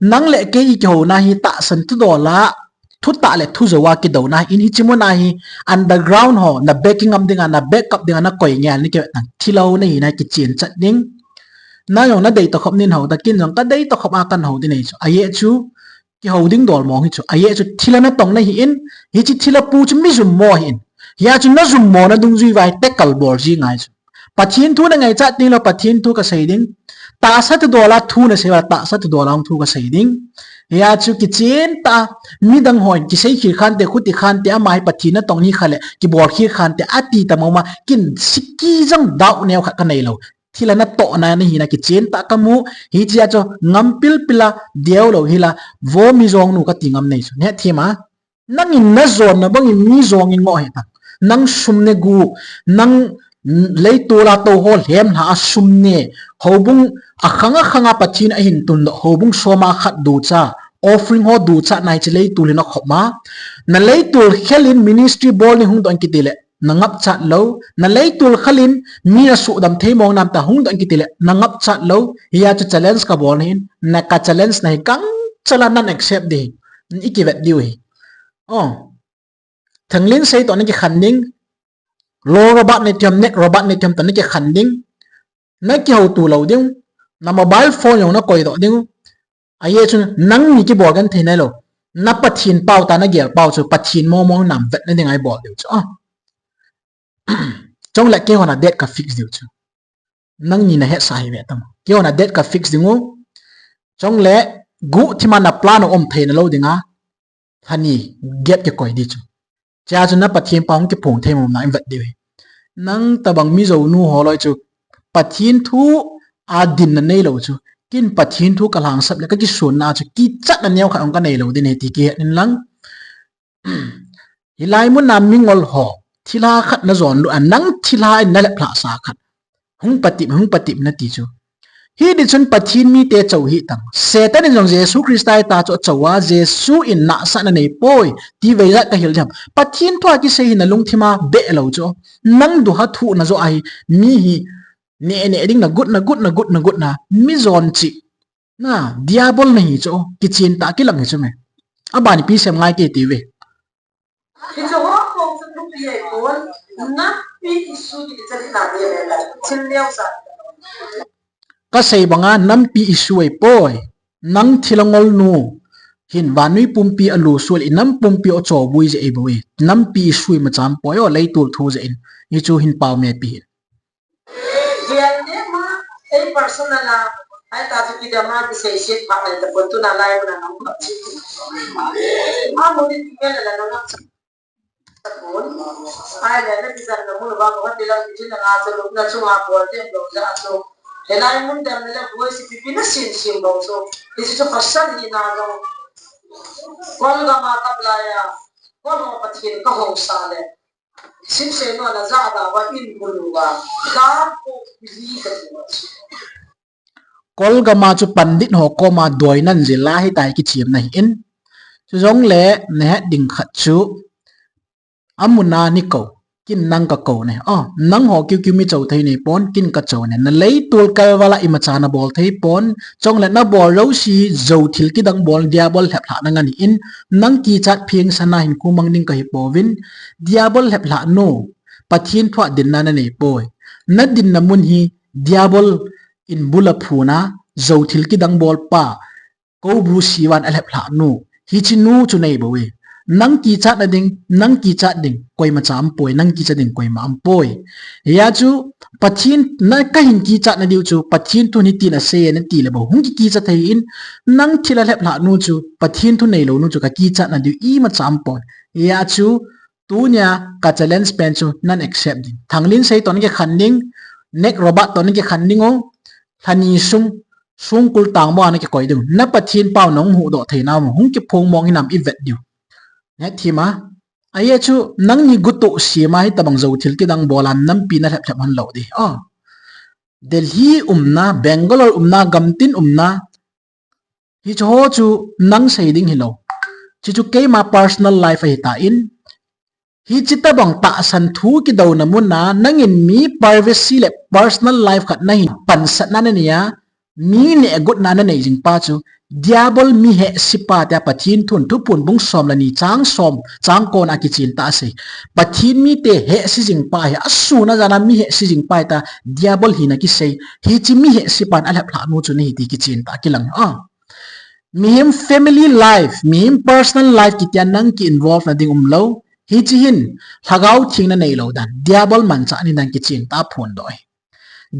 Nang le kei i kihouna hi tahsan thudol a, thutah le thujou a kidouna hi in hichi mun a hi underground ho, na backing up dinga, na backup dinga, na koi ngel ni ke nang thilha hou na hi na kichen chat ding. Na jong na dei tokhop nin hou ta kin jong ka dei tokhop a kan hou di nei chu. Ajeh chu, kihou ding dol mong hi chu. Ajeh chu thilha na tong na hi in, hichi thilha pu chu mi jummo hi in. Hia chu na jummo na dungjui vai te kalbol ji ngai chu. Pathen thu na ngaichat ding lou, Pathen thu ka sei ding. Tahsa thudol a thu na sei uva, tahsa thudol a hung thu ka sei ding. Hia chu kichen tah a, midang hon kisei khel khante, khuti khante, ama hi Pathen natong hi kha le, kibol khel khante, ati ta mama, kin siki jang dau neo kha ka nei lou. Thil a natoh na, na hina kichen tah ka mu, hichea chu ngam pilpil a, deu lou hi la, vo mi jong nu ka ti ngam nei chu. Neh thim a. Nangin na jonna bangin mi jong in ngoh hih tan. Nang sum ne gu, nang leitol a tou ho lhem lha a sum ne, houbung a khang a khang a Pathen a hin tun doh, houbung som a khat ducha, offering ho ducha na hiche leitol hin a khop ma. Na leitol khel in ministry bol ni hung doh in kiti le, na ngap chat lou, na leitol khel in mi na sudam thei mong nam ta hung doh in kiti le, na ngap chat lou, hia chu challenge ka bol na hin, na ka challenge na hi kang chala nan accept ding, i kivet diu hi. Oh. Thanglin sei toh na kikhen ding. Lo Robert ne tiam, Nek Robert ne tiam toh na kikhen ding. Na kihou tu lou ding. Na mobile phone jong na koi doh ding. Ahi chun nangni kibol kan thei nai lou. Na Pathen pau ta na gel pau chu Pathen momo nam vet na ding a i bol diu chu. Ah. Chong le keiho na date ka fix diu chu. Nangni na hetsah hi ve tam. Keiho na date ka fix ding u. Chong le guh thima na plan um thei na lou ding a. Lha ni gap kikoi di chu. Chea chu na Pathen pau hung kiphong thei mong na i vet diu hi. Nang tabang mi jou nu ho loi chu Pathen thu a din na nei lou chu. Kin Pathen thu ka lhangsap le ka kisun na chu kichat na neo kha ong ka nei lou din he ti kihet in lang. Hilai mun a mingol ho, thilha khat na jon lou a, nang thilha in na lep lha sa khat. Hung patep, hung patep na ti chu. Hiti chun Pathen mite chou hih tan. Satan in jong Jesu Christa hi ta chu achou a, Jesu in nahsah na nei poi, ti vei jat ka hil diam. Pathen thu a kisei hi na lungthim a beh lou chu. Nang duha thu na jo ahi, mi hi, ne, ne ding na gut, na gut, na gut, na gut na, mi jon chi. Na, diabol na hi chu, kichen tah kilang hi chu me. Aban ipi sem ngai kei ti ve. Hichu ho ko chu thupi ahi pon, nampi issue ti chan na de le, thil neo sa. Ka sei banga nampi issue ahi poi. Nang thil a ngol nu hin vannoi pumpi a lusual i nam pumpi a chobui jeh ahi bou e. Nampi issue imacha um poi o, leitol thu jeh in. Hichu hin pau me pi hin. Hian ne ma, ei personal a, ai ta chu kidam a kisei sit pha nai ta pon tuna lai mun a nang pha chi. Ma mun in ti nge la la nang pha pon. Ai le na kisan na mun ba ko ti la ki chin na chu lu na chu ma pon te lo ja chu. He lai mun dam le la boi si pi pi na sin sin lo so. Ti chu pasal ni na lo. Kol ga ma kap la ya. Kol mo Pathen ka ho sa le. Sipsei nu ana jahda uva in bulu uva, ka pu li ka ti uva chu. Kol gam a chu pandit ho koma doinan jil a hitia hi kichemna hi in. Chujongle nahet ding khat chu, amun a nei kou, kin nang ka kou ne. Oh, nangho kiu kiu mi chou thei nei pon, kin ka chou ne. Na leitol kalval a imacha na bol thei pon, chule na bol jouse, jou thil kidang bol, diabol lheplhah na ngen hi in, nang kichat pheng sana hin khumang ding ka hi pouvin, diabol lheplhah nu, Pathen thu a dinna na nei poi. Na dinna mun hi diabol in bula phuna, jou thil kidang bol pa, kou bu sivan a lheplhah nu, hiche nu chu nei bou e. Nang kichat na ding, nang kichat ding, koima cha um poi, nang kichat ding, koima um poi. Hia chu, Pathen, na ka hin kichat na diu chu, Pathen thu ni tin asei e na ti le bou. Hung ki kichat thei in, nang thil a lheplhah nu chu, Pathen thu nei lou nu chu, ka kichat na diu imacha um poi. Hia chu, tunia ka challenge pen chu nan accept ding. Thanglin sei toh na kikhen ding, Nek Robert toh na kikhen ding o, lha ni sung, sungkul tangmo a na kikoi ding. Na Pathen pau nahung huhdoh thei nau mo, hung kiphong mong hinam i vet diu. Neh thim a. Ahi chu, nangni gutoh sema hitabang jou thil kidang bol a nampi na lhep lhep hon lou di. Oh. Delhi umna, Bangalore umna, gamtin umna, hiche ho chu nang sei ding hilou. Hiche chu keima personal life ahi tan. Hiche tabang tahsan thu kidouna mun a, nangin mi privacy le personal life khat na hin pansatna na nei a, mi neh gotna na nei jing pa chu, diabol mi hehse pa tia Pathen thun Thuphon bung som le ni chang som, chang kona kichen tah a sei. Pathen mite hehse jing pa hi, asun a jan a mi hehse jing pa hi ta, diabol hina kisei. Hiche mi hehse pan a lheplhah nu chu nahi ti kichen tah a kilang a. Mihem family life, mihem personal life kitia nang ki involve na ding umlou. Hiche hin, lhagao theng na neilou dan, diabol manchah ahi dan kichen tah a phondoh ahi.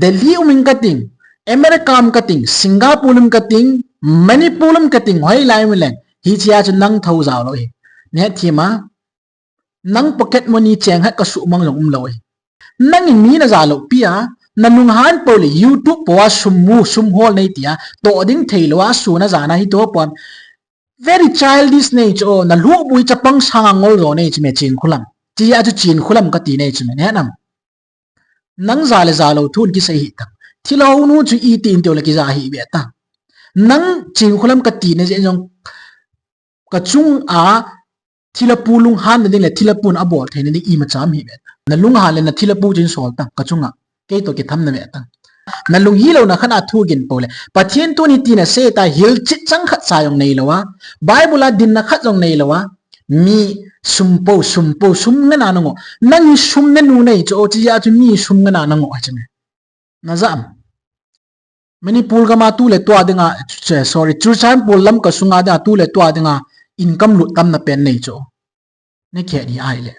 Delhi um ing kating, America um kating, Singapore um kating, Manipur um kating, hoilai um leng, hichea chu nang thou jao lou hi. Nahet thim a, nang pocket money cheng khat kasuhmang jong umlou hi. Nangin mi naja lou pi a, nalunghan pou le YouTube pou a sum mu, sum hol nei tia, toh ding theilou a, sun a jan a hitoh pon. Very childish nei chu, nalhuhbui chapang sanga ngol jo nei chu me Chinkholam. Chea chu Chinkholam kati nei chu me, nahet nam? Nang ja le ja lou thu in kisei hih tan. Thilha hounu chu iti in teu le kija hih ve tan. Nang Chinkholam kati na jeh jong kachunga thilha pu lunghanna ding le thilha pun abol theina ding imacha um hih ve tan. Nalunghan le nathilha pu chun sol tan kachunga. Kei toh kitham na ve tan. Nalunghilou na khat a thu gin pou le, Pathen thu in hiti nasei tai, hilchet chang khat cha jong neilou a, Bible a dinna khat jong neilou a, mi sum pou, sum pou, sum ngana nangoh. Nang hi sum nanu nei chu, chea chu mi sum ngana nangoh a chu me. Naja am? Manipur gam a tu le tua dinga, che, sorry, Churachandpur Lamka sunga dinga tu le tua dinga income lut tamna pen nei chu. Nakihet hi ahile.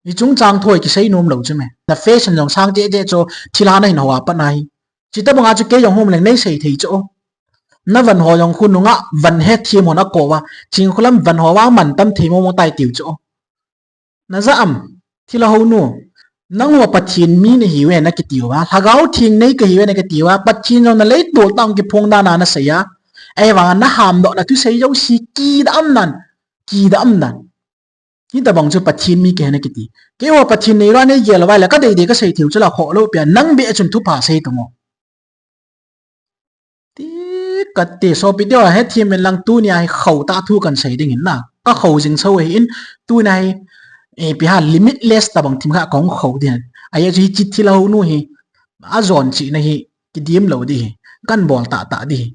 Hiche chungchang thu kisei nom lou chu me. Na fashion jong sang cheh cheh chu, thilha nahin hou a pat nahi. Chutobang a chu kei jong hung um leng nei sei thei chu. Navan ho jong khu nunga van hethem hon akou a, Chinkholam van ho vang mantam thei momo tai tiu chu. Naja am, thilha hounu? Nangho Pathen mi nahiuve nakiti uva, Lhagao Theng nei kahiuve nakiti uva, Pathen jong naleitol tah a hung kiphong dan a nasei a. Ahivanga nahamdoh na thusei jouse kidah um nan, kidah um nan. Hitobang chu Pathen mi kahi nakiti. Keiho Pathen neilou a neigel uva le kadei dei kasei thei u chu la khoh lou pi a, nang beh chun thupha sei tang o. Ti kati, sopi teho, hethem in lang tunia hi khou tah thu kan sei ding in na. Ka khou jing sou ahin, tunia hi, eh, ipi ham limitless tobang themkhat kahung khou ding. Ajeh chu hiche thilha hounu hi, ajon chihna hi, kidim lou ding hi, kan bol tah tah ding hi.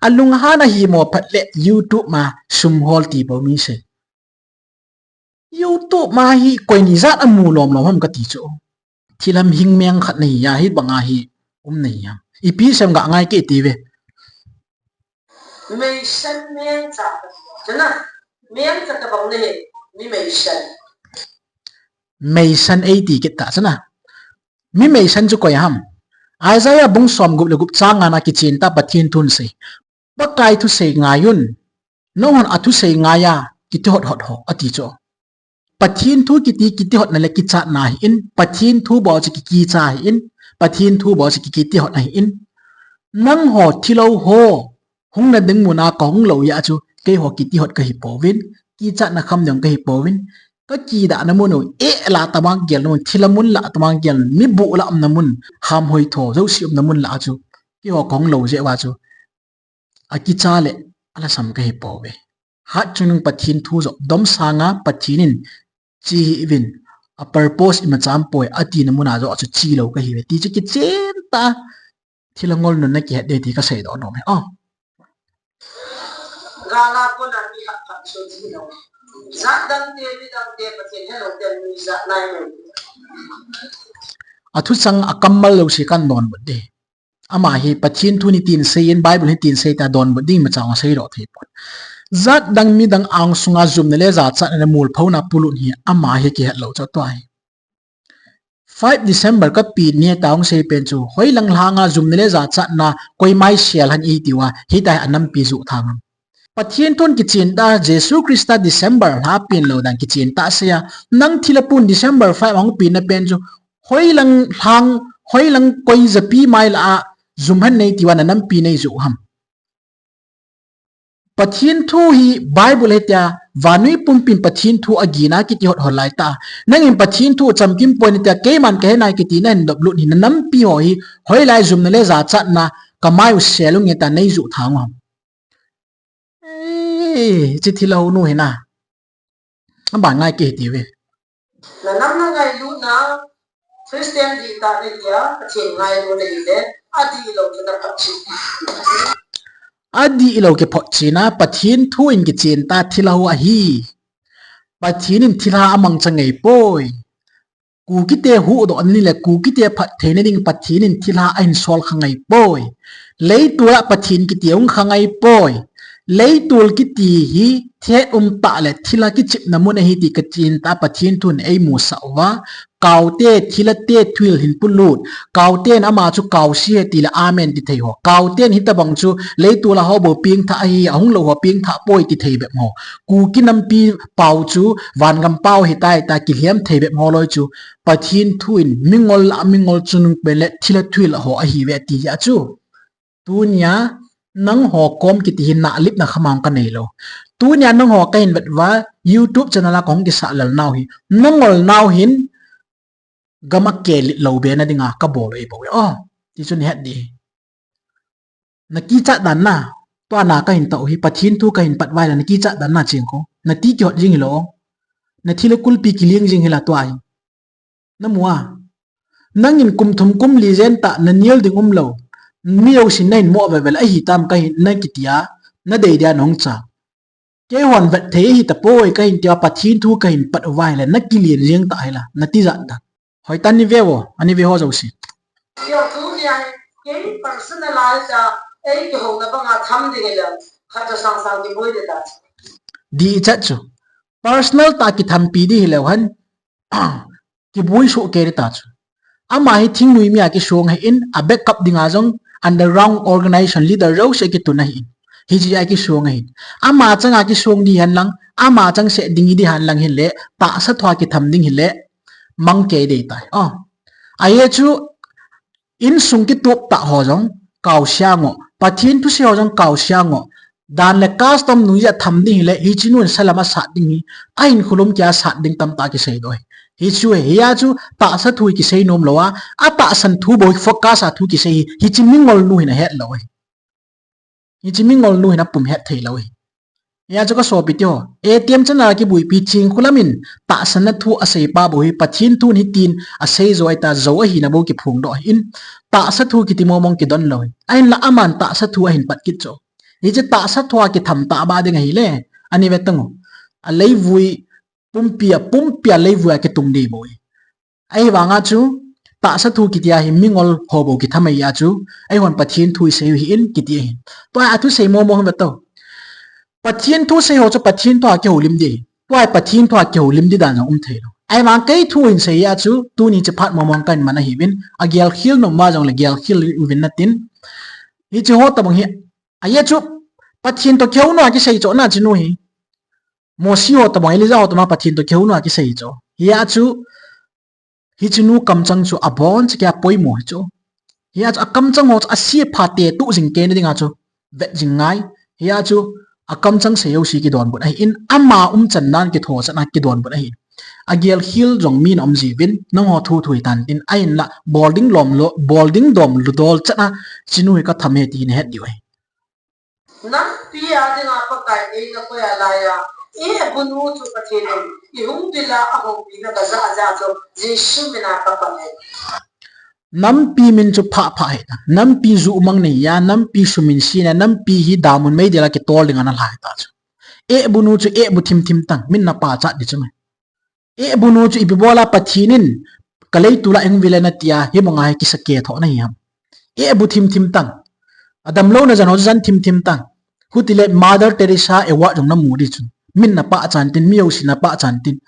Alunghan ahimo phat le YouTube ma sum hol ti bou mi sei. YouTube ma hi koi ni jat amu lom lom ham kati chu. Thilha hing meng khat nahi a, hibang a hi um nahi ham. Ipi sem ga ngai kei ti ve. Meisan mengcha. Chuna, mengcha tobang nahi, mi meisan. Meisan eiti kit ta chuna. Mi meisan chu koi ham? Isaiah bung som gup le gup chang nga na kichen tah Pathen thun sei. Pakai thusei ngai un, nanghon athusei ngai a, kiti hot hot ho, ati chu. Pathen thu kiti, kiti hotna le kichatna ahin, Pathen thu bou chu ki, kicha ahin, Pathen thu bou chu ki, kiti hotna ahin. Nangho thilha ho, hung na ding mun a kahung lou jeh a chu, keiho kiti hot kahi pouvin, kichatna kham ding kahi pouvin, kakidah na mun u, eh la tobang gel na mun, thilha mun la tobang gel, mi bu la um na mun, ham hoi tho, jouse um na mun la a chu, keiho kahung lou jeh uva chu. Akicha le, alhasam kahi pouve. Hatchungnung Pathen thu jong dom sanga Pathen in che hih uvin, a purpose imacha um poi, ati na mun a jong chu che lou kahiuve. Ti chu kichen tah, thilha ngol nun na kihet ding ti kasei doh nom e. Oh. Gala kona mi hat phat chu ji lou. Jat dang te, mi dang te, Pathen helou te, mi jat nai lou. Athu chang akammal jouse kan donbut ding. Ama hi Pathen thu in hitin asei in, Bible in hitin asei tia donbut ding imacha asei lou thei pon. Jat dang mi dang angsunga jumna le jachatna le molphouna polut hi ama hi kihet lou chu tua hi. Five December kapen ni tia hung sei pen chu, hoilang lhanga jumna le jachatna koima isel ham iti uva, hitia hi anampi joh thang ham. Pathen thun kichen tah, Jesu Christa December lha pen lou dan kichen tah asei a, nang thilha pun December five ahung pen na pen chu, hoilang lhang, hoilang koi japi mai lah a jum ham nei ti uva nanampi nei joh ham. Pathen thu hi Bible hi tia, vannoi pumpin Pathen thu agin a kiti hot hot lai tah. Nangin Pathen thu chamkim poi na tia, keiman kahe nai kiti nahin doplut hi nanampi ho hi, hoilai jumna le jachatna kamai u sel u nge tia nei joh thang u ham. Eh, hiche thilha hounu hi na. Aban ngai kei hiti uve. Nanam na ngailut na, Christian dihtah na hia, Pathen ngailut na hile, adih lou kina phatchen. Adih lou kiphotchen a, Pathen thu in kichen tah thilha ho ahi. Pathen in thilha amangcha ngai poi. Kukite huhdoh na ding le Kukite phatthei na ding Pathen in thilha ahin sol kha ngai poi. Leitol a Pathen kiti ahung kha ngai poi. Leitol kiti hi thet um tah le thilha kichepna mun ahi ti kachen tah Pathen thun eimusah uva. Kaute, thilha te, thuhil hin polut. Kauten ama chu kaose ahi tile amen ti thei ho. Kauten hitabang chu leitol a ho bou pengthah ahi, ahung lou ho pengthah poi ti thei bep ho. Kuki nampi pao chu vangam pao ahitai tia kilhem thei bep ho loi chu. Pathen thu in mingol a mingol chungnung pen le thilha thuhil ho ahiuve ti ahi chu. Tunia nangho kom kiti hi nalipna khamang kanei lou. Tunia nangho kahin vet uva, YouTube channel a kahung kisah lel nau hi, nangol nau hin gam a kelet lou be na dinga kabol u ahibouve. O, ti chu nahet ding. Nakichat dan na, tua na kahin tao hi, Pathen thu kahin pat uva ahile nakichat dan na cheng ko. Nati kihot jing hilou. Nathilha kulpi kiling jing hila tua hi. Namu a. Nangin kum thum kum li jen tah nanel ding umlou. Mi jousen nahin mo velvel ahitam kahin nakiti a, nadei dia nahung cha. Keihon vet thei ahitapoi kahin tia Pathen thu kahin pat uva ahile nakilen jeng tah hila, nati jat dan. Hoitan nave uvo, anave ho jouse. Tia tunia hi, kei personalize a, ei kihouna banga tham ding hile, khat chu sangsang kiboi ding ta. Dichat chu. Personal tah a kithampi ding hileu hen, kiboi soh kei ding ta chu. Ama hi thingnoi mi a kisong ahin, a backup dinga jong underground organization leader jouse kitun ahin. Hiche a kisong ahin. Ama changa kisong ding hen lang, ama changseh ding ding hen lang hile, tahsa thua kitham ding hile, mang kei ding tai. O. Ahi chu, insung kitup tah ho jong kaose ango, Pathen thusei ho jong kaose ango, dan le custom nungjia tham ding hile, hiche nun salam asat ding hi, ahin khulum kia sat ding tamtah kisei doh hi. Hichu hi, hia chu tahsa thu hi kisei nom lou a, atahsan thu bou focus a thu kisei hi, hiche mingol nu hin ahet lou hi. Hiche mingol nu hin apum het thei lou hi. Hia chu kasopi teho, A T M channel a kibuipi Chingkholam in tahsanna thu asei pa bou hi, Pathen thu hitin asei jo ahitai, jou ahina bou kiphong doh ahin, tahsa thu kiti momong kidon lou hi. Ahinla aman tahsa thu ahin pat kit chu. Hiche tahsa thua kitham tah ba ding ahile, ani ve tang u. Aleivui pumpi a, pumpi a leivui a kitung ding bou hi. Ahivanga chu, tahsa thu kitia hi mingol ho bou kitham ahi a chu, eihon Pathen thu isei u ahin kiti ahi. Tua athusei momong hi ve tao. Pathen thusei ho chu Pathen thua kihoulim ding ahi. Tua Pathen thua kihoulim ding dan jong um thei lou. Ahivang kei thu hin sei a chu, tuni chephat momong kahin man ahiuvin, agelkhel nom uva jongle gelkhel uvin natin. Hiche ho tabang hi, ahi chu, Pathen toh kihouna kisei chu na chenu hi. Mosi ho tabang, Elijah ho tabang Pathen toh kihouna kisei chu. Hia chu, hichenu kamchang chu aboncha kia poimo hi chu. Hia chu akamchang ho chu ase pha te tu jing kei na dinga chu. Vet jing ngai. Hia chu akamchang sei jouse kidonbut ahin, ama umchan nan kitho chan a kidonbut ahi. Agelkhel jong min aum jiuvin, nangho thu thu hitan tin, ahinla, bol ding lom lo, bol ding dom lo dol chan a, chenu hi katham e ti nahet diu ahi. Nampi a dinga Pakai eina koi a laiya, Ehbu nu chu Pathen in ihung til a, ahoupi na kaja ja chu Jesu mina kapan e. Nampi min chu pha pha hita. Nampi juh mang nei a, nampi sumin sin a, nampi hi damun meidil a kitol ding ana lhai ta chu. Ehbu nu chu Ehbu thim thim tang, min na pachat ding chu mai. Ehbu nu chu ipi bol a Pathen in ka leitol a eihung vil e natia, hibanga hi kisa kethoh na hi ham. Ehbu thim thim tang. Adamlouna jan ho chu jan thim thim tang. Hutile Mother Teresa award jong namu ding chun. Min na pachan tin, mi jousen na pachan tin.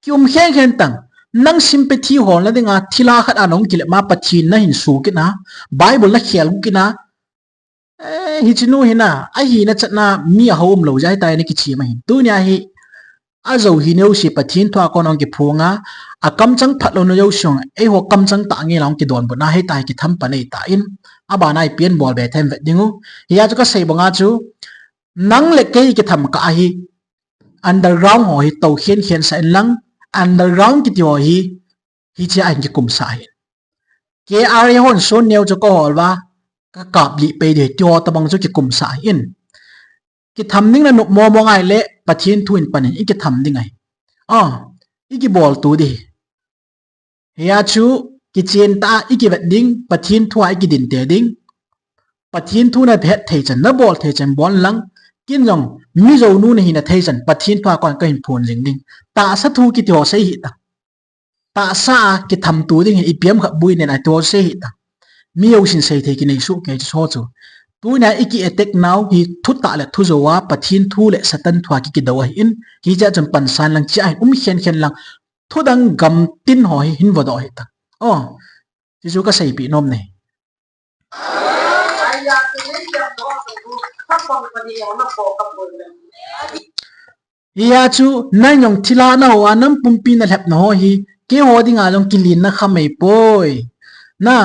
Kium khen khen tang. Nang sympathy holna dinga thilha khat a nahung kilep ma Pathen nahin su kit na. Bible nakhel gu kit na. Eh, hichenu hi na, ahina chan a mi ahou umlou jeh a hitia na kichim ahin. Tunia hi, ajou hina jouse Pathen thua kon a hung kiphong a, akamchang phatlouna jouse hung, eiho kamchang tah ngei la hung kidonbut na, hitia hi kitham pan ahitan, abana ipi abol be them vet ding u. Hia chu kasei banga chu, nang le kei kitham kah ahi, underground ho hi tou khen khen sah in lang, underground kiti ho hi, hiche a hin kikum sah ahi. K R A hon son neo chu kahol uva, kakap lih pei ding, ti ho tabang chu kikum sah ahin. Kitham ding na nop momo ngai le, Pathen thu in pan in, ikitham ding ahi. Ah, ikibol tu ding. Hia chu, kichen tah a, ikivet ding, Pathen thu a ikidin te ding. Pathen thu na het thei chan, na bol thei chan bol lang, ken jong, Mizo nu nahi na thei chan, Pathen thu a kon kahin phon jing ding. Tahsa thu kiti ho sei hih tan. Tahsa a kitham tu ding hi ipi ham khat bui nen a ti ho sei hih tan. Mi jousen sei thei kinei soh kei chu ho chu. Tunia iki attack nau hi thutah le thujou a Pathen thu le Satan thu a kikidou ahin. Hiche a chun pansan lang chia hin um khen khen lang. thudang gamtin ho hi hin vodoh hita. O, hichu kaseipeh nom nei. Hia chu, nang jong thilha naho a, nang pumpi nalhepna ho hi, keiho dinga jong kilenna khamei poi. Na,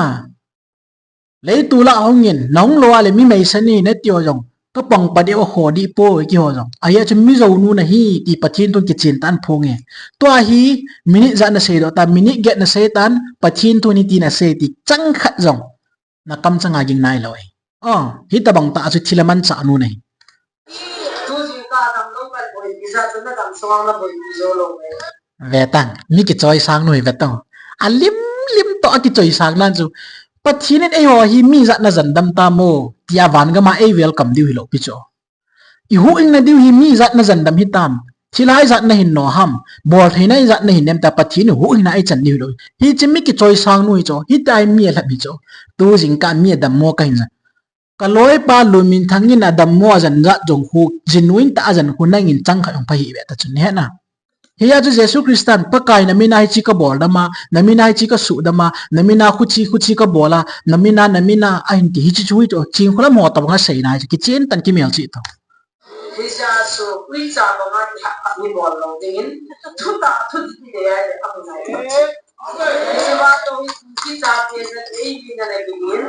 leitol a hungin, nahung lou a le mi meisa nahi nati ho jong, kapang padeh u kho dih poi, keiho jong. Ahia chu mi jounu nahi, ti Pathen thu kichen tah in phong e. Tua hi, minute ijat nasei doh tan, minute get nasei tan, Pathen thu niti nasei ti, chang khat jong. Nakam changa ging nailou e. O, hitobang tah chu thil amanchah nu nahi. Ve tan, mi kichoisang nu hi ve tan. Alim lim toh akichoisang nan chu. Pathen in eiho hi mi ijat najan dam tam o, tia van gam a ei welcome diu hilou pi chu. Ihuhhingna diu hi mi ijat najan dam hitam. Thilha ijat nahin no ham. Boltheina ijat nahin nem ta, Pathen in huhhingna eichan diu hilou. Hiche mi kichoisang nu hi chu. Hitia hi mi alhep hi chu. Tu jingkah mi adammo kahin jan. Kaloipa Lunminthang in adammo ajan jat jong khu, genuine tah a ajan khu nangin chang khat hung pha hih ve ta chun, nahet na. Hia chu Jesu Christan, Pakai namin a hiche kabol dam a, namin a hiche kasuh dam a, namin a khuche, khuche kabol a, namin a, namin a, ahin ti hiche chu hi chu, Chinkholam ho tobang a seina hi chu, kichen tah in kimelchih tao. Hijeh a chu, uicha banga kihahkhat ni bol lou dingin, thutah, thudih ti le, amu nai. Hiche va toh hi, kicha te na, ei ni na na dingin,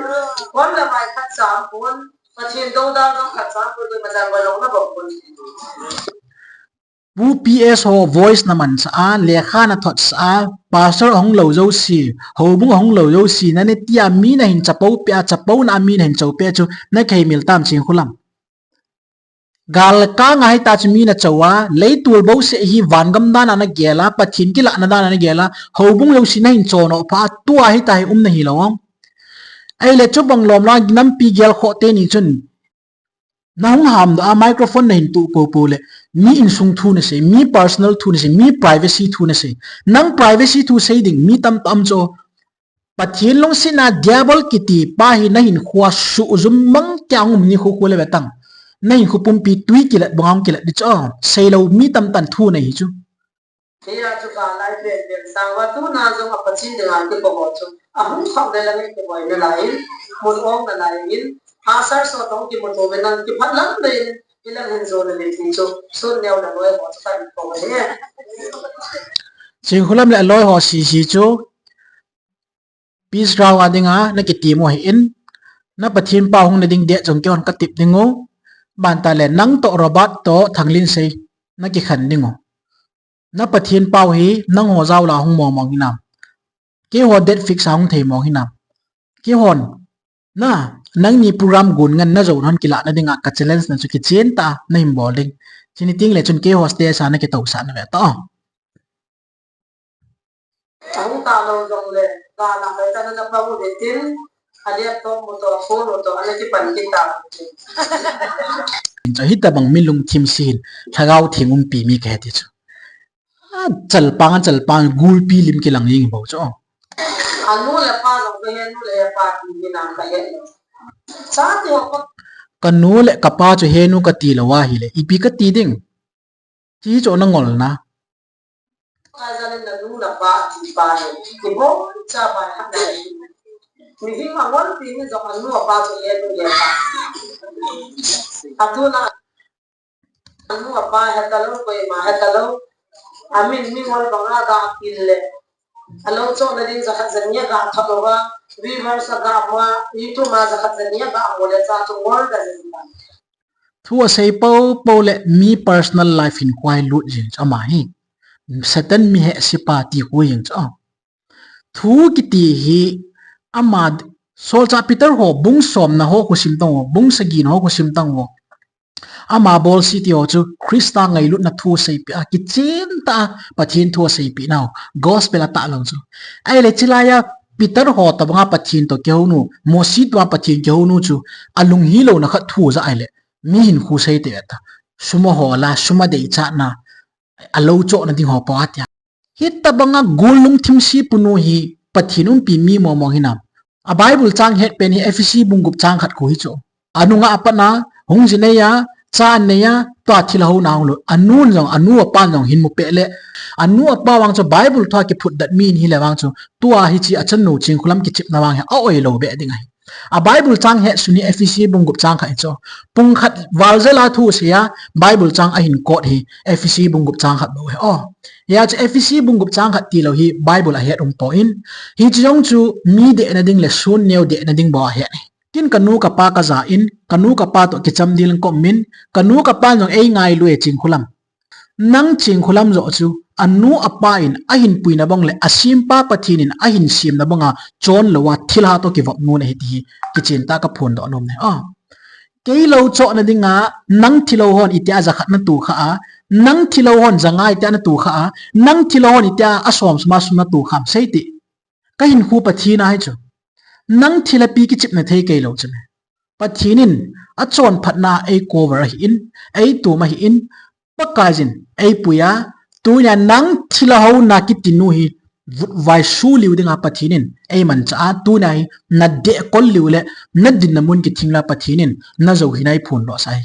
kon la mai khat cham kon, Pathen dodal dong khat cham kon, ding ma jan va lou na bol kon. Pu P S ho voice namanchah a, lekha nathotsah a, pastor ahung lou jouse, houbung ahung lou jouse, nane tia mi nahin chapou peh a, chapouna a mi nahin chou peh a chu, nakhei mil tam Chinkholam. Galkang a hita chu mi nachou a, leitol bouseh hi vangam dan a nagel a, Pathen kilahna dan a nagel a, houbung jouse nahin chonoh pha a, tua hita hi um nahi lou. Ahile chubang lom la nampi gelkhoh teni chun, nahung hamdoh a microphone nahin tuh poupou le, mi insung thu nasei, mi personal thu nasei, mi privacy thu nasei. Nang privacy thu sei ding mi tamtah um chu. Pathen lungsetna diabol kiti pa hi nahinkhoa suhjum mang kei a hung um ni khu khu le ve tan. Nahinkho pumpi twi kilat banga hung kilat ding chu. Seilou mi tamtah in thu nei hi chu. Hia chu galai pen pen sang uva tuna jong a Pathen dinga kikou ho chu. Ahung khah le lang kiboi nalai in, mun ong nalai in, pastor ho toh kimuto ve nang kiphat lam le in, ilang hin jo le le ti chu. Sun neo le loi ho chu kahin kou ve. Chinkholam le aloi ho sese chu. Peace ground a dinga nakitemu ahin, na Pathen pau hung na ding date jong keihon katep dingu, banta le nang toh Robert toh Thanglinsei nakikhen dingu. Na Pathen pau hi nangho jao la hung mong mong hinam. Keiho date fix a hung thei mong hinam. Keihon, na, nangni program gon ngen na jou hon kilahna dinga ka challenge na chu kichen tah a nahin bol ding. Chuni teng le chun keiho stage a nakitousah na ve tao. Ahung talou jongle, gala hoi tana na pha u le tin, a laptop mu toh, a phone mu toh, ana kipan kit ta. Chu hitabang mi lungthim se hin, Lhagao Theng umpi mi kahi ti chu. A chalpang, a chalpang, gulpi lim kilang jing bou chu. Anu le pa jong kahe, nu le pa ti mi nang kahe. Cha ti ho pa. Kanu le kapa chu henu kati lou ahile, ipi kati ding. Ti chu nangol na. Ka jalen na nu na pa ti pa he. Ti bo cha ba ha na. Mihing angol pi ni jong anu apa chu he nu he pa. Atu na anu apa he talou, koima he talou. Amin mingol banga ga pil le. Alou cho na ding jakhat jani ga thot lou va. Viewers ga ma, YouTube ma jakhat jani ga mo le cha chu ngol da jin ta. Thu asei poupou le mi personal life hin koi lut jing chu ama hi. Satan mi hehse pa ti khu jing chu. Thu kiti hi ama solchah Peter ho bung somna ho khu sim tang ho, bung sagina ho khu sim tang ho. Ama bolse ti ho chu Christa ngailutna thu seipeh a, kichen tah a Pathen thu aseipeh nau, gospel atah lou chu. Ahile chilai a Peter ho tobanga Pathen toh kihounu, Mosi tobanga Pathen kihounu chu, alunghilou na khat thu ja ahile. Mi hin khu sei te ta. Sum ahol a, sum adeichat na, alou chohna ding ho pa tia. Hitabanga gul lungthim se punu hi Pathen umpi mi mong mong hinam. A Bible chang het pen hi Ephesi bung gup chang khat khu hi chu. Anunga apat na, hung jinei a, Cha anei a, tua thilha ho na hung lut. Anu in jong, anu apa in jong hin mu peh le. Anu apa vang chu Bible thua kiphut dat mi in hile vang chu. Tua hiche achanu Chinkholam kichepna vang hi a-oi lou beh ding ahi. A Bible chang het sun hi Ephesi bung gup chang khat hi chu. Pung khat val jel a thu sei a, Bible chang ahin quote hi Ephesi bung gup chang khat bou hi. Oh. Hia chu Ephesi bung gup chang khat tilou hi Bible a het um poi. Hiche jong chu mi dehna ding le sun neo dehna ding bou a het hi. Ken kanu kapa kaja in, kanu kapa toh kichamdel in kaum in, kanu kapa in jong eingailu e Chinkholam. Nang Chinkholam joh chu, anu apa in ahin puina bang le, asempa Pathen in ahin semna banga chon lou a thilha toh kivop nu nahi ti hi, kichen tah a kaphondoh nom e. Ah. Kei lou chohna dinga, nang thilha hon itia jakhat natoh kha a, nang thilha hon janga itia natoh kha a, nang thilha hon itia asom sum a sum natoh kha am sei ti. Kahinkho Pathen ahi chu. Nang thilha pi kichepna thei kei lou chu me. Pathen in achonphatna ei cover ahin, ei tum ahin, Pakaiyin ei pui a, tunia nang thilha ho na kiti nu hi vutvai suliu dinga Pathen in ei manchah a, tunia hi nadeh kol liu le, nadinna mun kithing la Pathen in najou hi nai phondoh sa hi.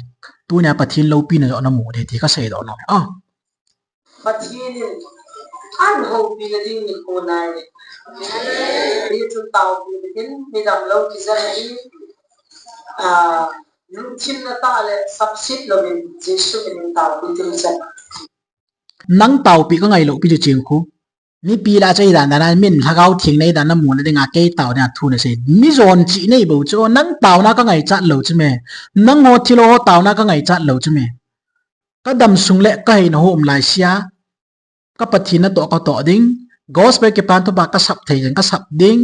Tunia Pathen loupina joh namu ding ti kaseidoh nom e. Ah. Pathen in an houpina ding nikho nai. Hichun taopi dingin midang lou kijen in, ah, lungthim na tah le sapset louvin Jesu minin taopi ding chan. Nang taopi kangai lou pi chu Chinkho. Mipi lah a chu eidan dan a min Lhagao Theng in eidan namu na dinga kei tao dinga thu nasei. Mi jon chih nei bou chu, nang taona kangaichat lou chu me. Nangho thilha ho taona kangaichat lou chu me. Kadam sung le kaheina ho um laisea, ka Pathen natoh katoh ding, gospel kipan thupha kasap thei jeng kasap ding,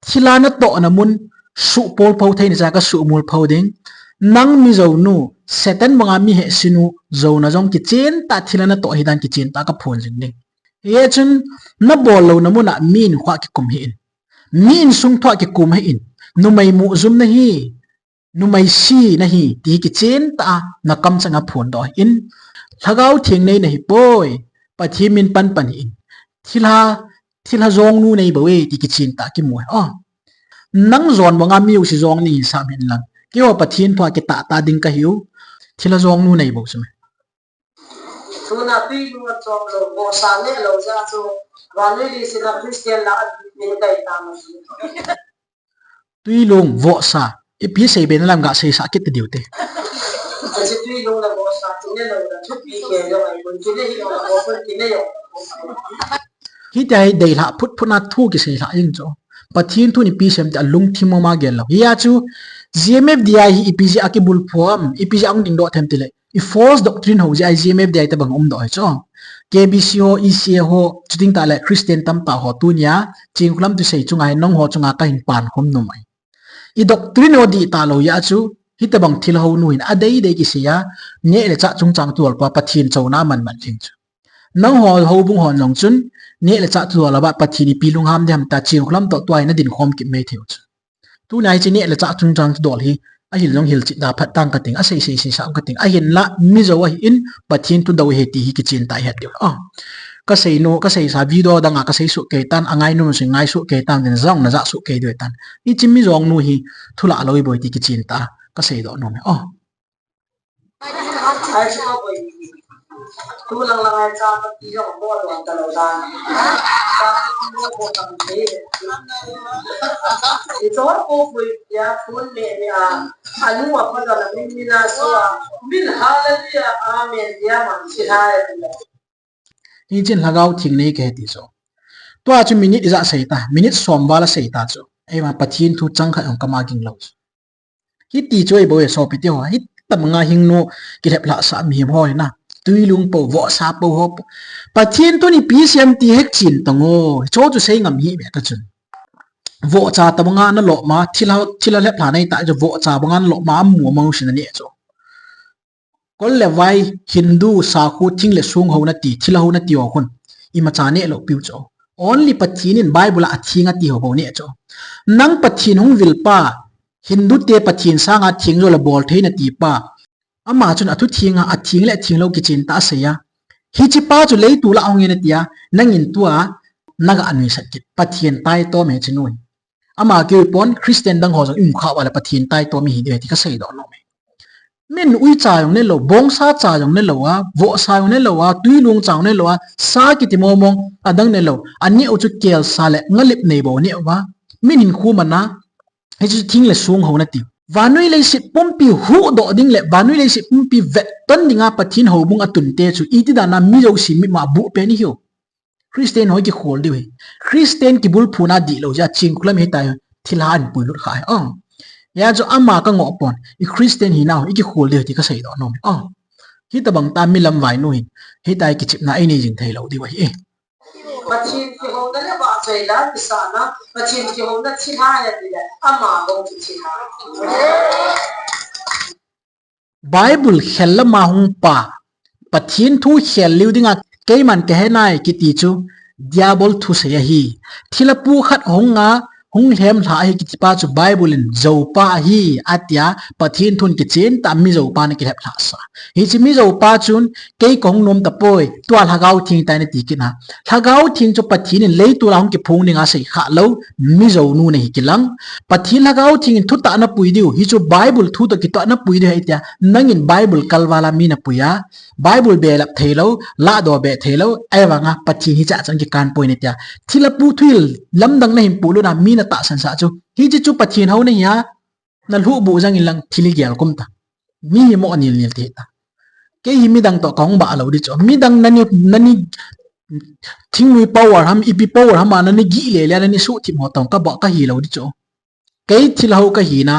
thilha natohna mun suhpol pho theina cha kasuhmol pho ding, nang mi jou nu, Satan banga mi hehse nu, jouna jong kichen tah thilha natoh hidan kichen tah kaphon jing ding. Hichun, nabol louna mun a mi in khoa kikum hih in. Mi insung thua kikum hih in. Numei muh jum nahi. Numei si nahi, ti kichen tah a, nakam chang a phondoh hih in. Lhagao Theng nei nahi poi, Pathen min panpan hih in. Thilha, thilha jong nu nei bou e, ti kichen tah a kimu e. Oh. Nang jon banga mi jouse jong nei hin sam hih in lang. Keiho Pathen thua kitah tah ding kahiu. Thilha jong nu nei bou chu me. Tuna Twilung a chom lou, vohsa neh lou jeh a chu, vannoi leiset a Christian lah a min kai ta ma. Twilung, vohsa, ipi seibe na lam ga seisah kit diu te. Hiche Twilung le vohsa chu neh lou le, thupi kei lou ai, kun chu neh hi lou le, kun chu neh lou. Hitia hi deilhah phutphut na thu kisei lhah jeng chu. Pathen thu in ipi asei em ti alungthim mama gel lou. Hia chu G M F D I hi ipi jeh a kibulphu ham, ipi jeh a hung dingdoh them ti le. I false doctrine ho jeh a G M F D I tabang umdoh hi chu. K B C ho, E C A ho, chuting tah le Christian tamtah ho tunia, Chinkholam thusei chunga hi nangho chunga kahin pankhom nom ahi. I doctrine ho dih talou jeh a chu, hitabang thilha ho nu hin adeidei kisei a, neh le chah chungchang tual pa Pathen chouna aman man jeng chu. Nangho houbung hon jong chun, neh le chah tual a ba Pathen ipi lungham ding ham tia Chinkholam toh tua hi nadin khom kit mai thei u chu. Tuna hiche neh le chah chungchang thudol hi, ahil jong hilchet da phat tang kating, asei sei sei sa kating, ahinla mi jou ahin, Pathen thudou ahi ti hi kichen tah a ihet diu. Ah, kasei nom, kasei sa video dang a kasei soh kei tan, angainom sung ngai soh kei tan, tin jong naja soh kei diu tan. Hiche mi jong nu hi, thu lah lou iboi ti kichen tah a, kaseidoh nom e. Oh. Ai, chu ko boi. Tu lang lang ai cha ma ti jong ko don ta lou ta. Cha ko ko ta ni. Ni to ko boi ya phone me me a. Anu a pa da la min ni na so a. Min hallelujah, amen ya man si hai. Hichun Lhagao Theng nei kahi ti chu. Tua chu minute ijat sei ta, minute som val a sei ta chu. Eima Pathen thu chang khat jong kama ging lou chu. Hiti chu ei bou e sopi teho, hitabanga hingnu kilhep lhah sah mihem ho hi na. Twilung po, vohsa po ho po. Pathen thu in ipi asei em ti hek chen tang o. Hicho chu sei ngam hih beh ta chun. Vohcha tabanga nalom a, thilha, thilha lhep lha nei ta chu vohcha banga nalom a, amu amang sin ani chu. Kol le vai, Hindu, sakhu, thing le song ho nati, thilha ho nati ho khun. Imacha neh lou piu chu. Only Pathen in Bible a atheng ati ho bou neh chu. Nang Pathen hung vil pa, Hindu te Pathen sanga theng jo le bol thei nati pa. Ama chun athu theng a, atheng le atheng lou kichen tah a asei a. Hiche pa chu leiset lah a hung in ati a, nangin tua, naga nuisat kit. Pathen taitom e hiche nu hi. Ama keu pon Christian dang ho jong imu kha uva le Pathen taitom ihi diu ti kaseidoh nom e. Min uicha jong nelou, bongsa cha jong nelou a, vohsa jong nelou a, tuilung cha jong nelou a, sa kiti mong mong adang nelou. Aneo chu kelsa le ngalip nei bou aneo a. Min hinkho mana, hichu thing le song houna ti. Vannoi leiset pumpi huhdoh ding le vannoi leiset pumpi vetton dinga Pathen houbung atunte chu iti dana mi jouse mitmua buh pen ihiu. Christian ho ikikhol diu ahi. Christian kibulphuna dihlou jeh a Chinkholam hitia thilha ahin puilut kha ahi. Hijeh chun ama kangoh pon, i Christian hinau hi ikikhol diu ahi ti kaseidoh nom e. Hitobang tah mi lamvainu hin hitia kichepna einei jing theilou diu ahi. Pathen kihouna le vahchoila kisahna, Pathen kihouna thilha ahi tile ama bou chu thilha. Bible khel lama hung pa, Pathen thu khel lou dinga keiman kahenai kiti chu Diabol thusei ahi. Thilha pu khat hunga hung lhemlha ahi kitipa chu Bible in joupa ahi atia, Pathen thun kichentah mi joupa ana kilheplhahsa. Hiche mi joupa chun kei kahung nom tapoi, tua Lhagao Theng tai nati kit a. Lhagao Theng chu Pathen in leitol a hung kiphong dinga seikhah lou, mi jounu nahi kilang. Pathen Lhagao Theng in thutah napui diu, hichu Bible thu toh kitoh napui diu ahi tia, nangin Bible kalval a mi napui a, Bible belap theilou, lahdoh beh theilou, ahivanga Pathen hichea chun kikan poi natia, thilha pu thuhil lamdang nahin pulut a mi natahsan sah chu, hiche chu Pathen hou nahi a, nalhuhbuh jeng inlang thil igel kum ta. Mi hi mo anil nil thei ta. Kei hi midang toh kahung bah lou di chu. Midang nani, nani thingnoi power ham, ipi power ham a nani gih lele a nani suhthip ho toh kabah kahi lou di chu. Kei thilha hou kahina,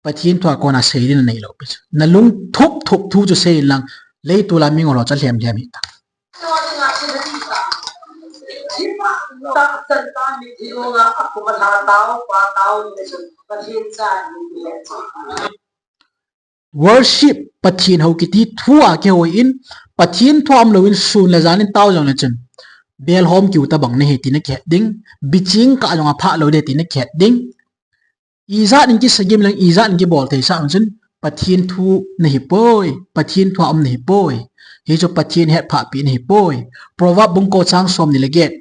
Pathen thua kona sei ding naneilou pi chu. Nalung thup thup thu chu sei inlang, leitol a mingol ho chu alhem lhem hih ta. Worship, Pathen hou kiti thua kihou in, Pathen thua umlou in sun le jan in tao jongle chun, belhom kiu tabang nahi ti nakihet ding, biching kah jong aphah lou ding ti nakihet ding. Ijat in kisagim leng, ijat in kibol thei sah chun, Pathen thu nahipoi, Pathen thua um nahipoi. Hichu Pathen hetphah pi nahipoi. Proverb bung ko chang somni le get.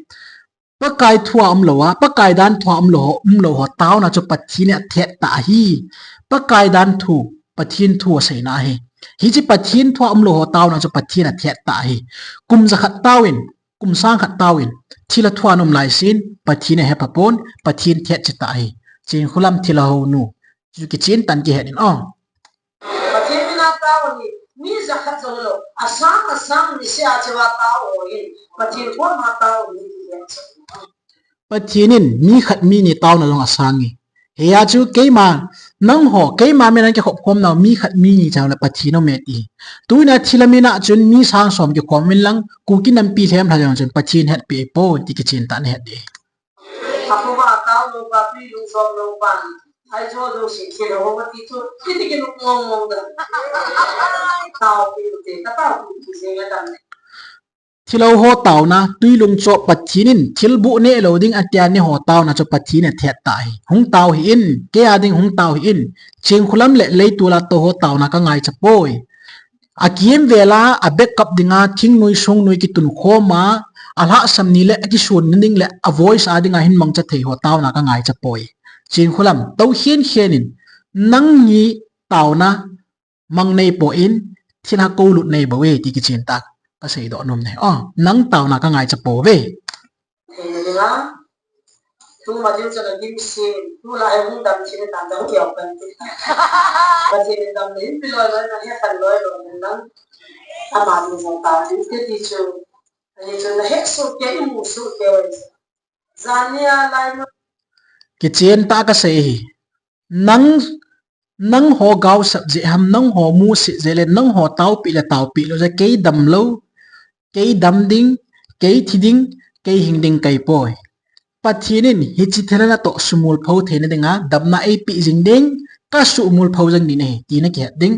Pakai thua umlou a, Pakai dan thua umlou ho, umlou ho taona chu Pathen in athet tah ahi. Pakai dan thu, Pathen thu aseina ahi. Hiche Pathen thua umlou ho taona chu Pathen in athet tah ahi. Kum jakhat taovin, kum sang khat taovin, thilha thua ana um laisen, Pathen in ahepha pon, Pathen thet cheh tah ahi. Chinkholam thilha hounu, chu kichen tah in kihet in o. Pathen mina tao hi, mi jakhat jonglou, asang asang nisea chea tao hi, Pathen thua ma tao hi ti ahi. Pathen in mi khat mi ni taona jong asang e. Hijeh chun keima, nangho, keima mina kikhop khom nau mi khat mi ni chang le Pathen aume ti. Tunia thilha mina chun mi sang som kikhom uvin lang, Kuki nampi lhemlha jong chun Pathen hetpi ahipoi ti kichen tah in nahet ding. Aphuma tao lou pa, tui lungsom lou pa, ai jo jo si thilha ho ti chu, kiti kinung mong mong da. Tao pi u te, ka tao pi u te, se nga dam ne. Thilha ho taona, tui lungchop Pathen in, thil buh neh lou ding atia neiho taona chu Pathen in athet tah ahi. Hung tao hih in, kei a ding hung tao hih in, Chinkholam le leitol a tou ho taona kangaicha poi. Akimvel a, a backup dinga, thingnoi songnoi kitunkhom a, alhahsam ni le, akisonna ding le, a voice a dinga hin mangcha thei ho taona kangaicha poi. Chinkholam, tou khen khen in, nang hi taona mang nei poi, thilha koulut nei bou e, ti kichen tah kaseidoh nom e. O, nang taona kangaicha pouve. Theina dinga, tuma diu chun agim sin, tulai hung dam thei tan dam kiau kan ti. Pathen in damna hin pe loi loi na, hekhen loi loi na lang. Ama ding jong tao ding te ti chu. Ani chu nahet soh kei, imu soh kei. Jania lai ma. Kichen tah kasei hi. Nang, nangho gaosap jeh ham, nangho musit jeh le, nangho taopi le taopi lou jeh, kei damlou, kei dam ding, kei thi ding, kei hing ding kahipoi. Pathen in hiche thilha natoh sumil pho theina dinga, damna eipeh jing ding, kasumil pho jing ding ahi, ti nakihet ding.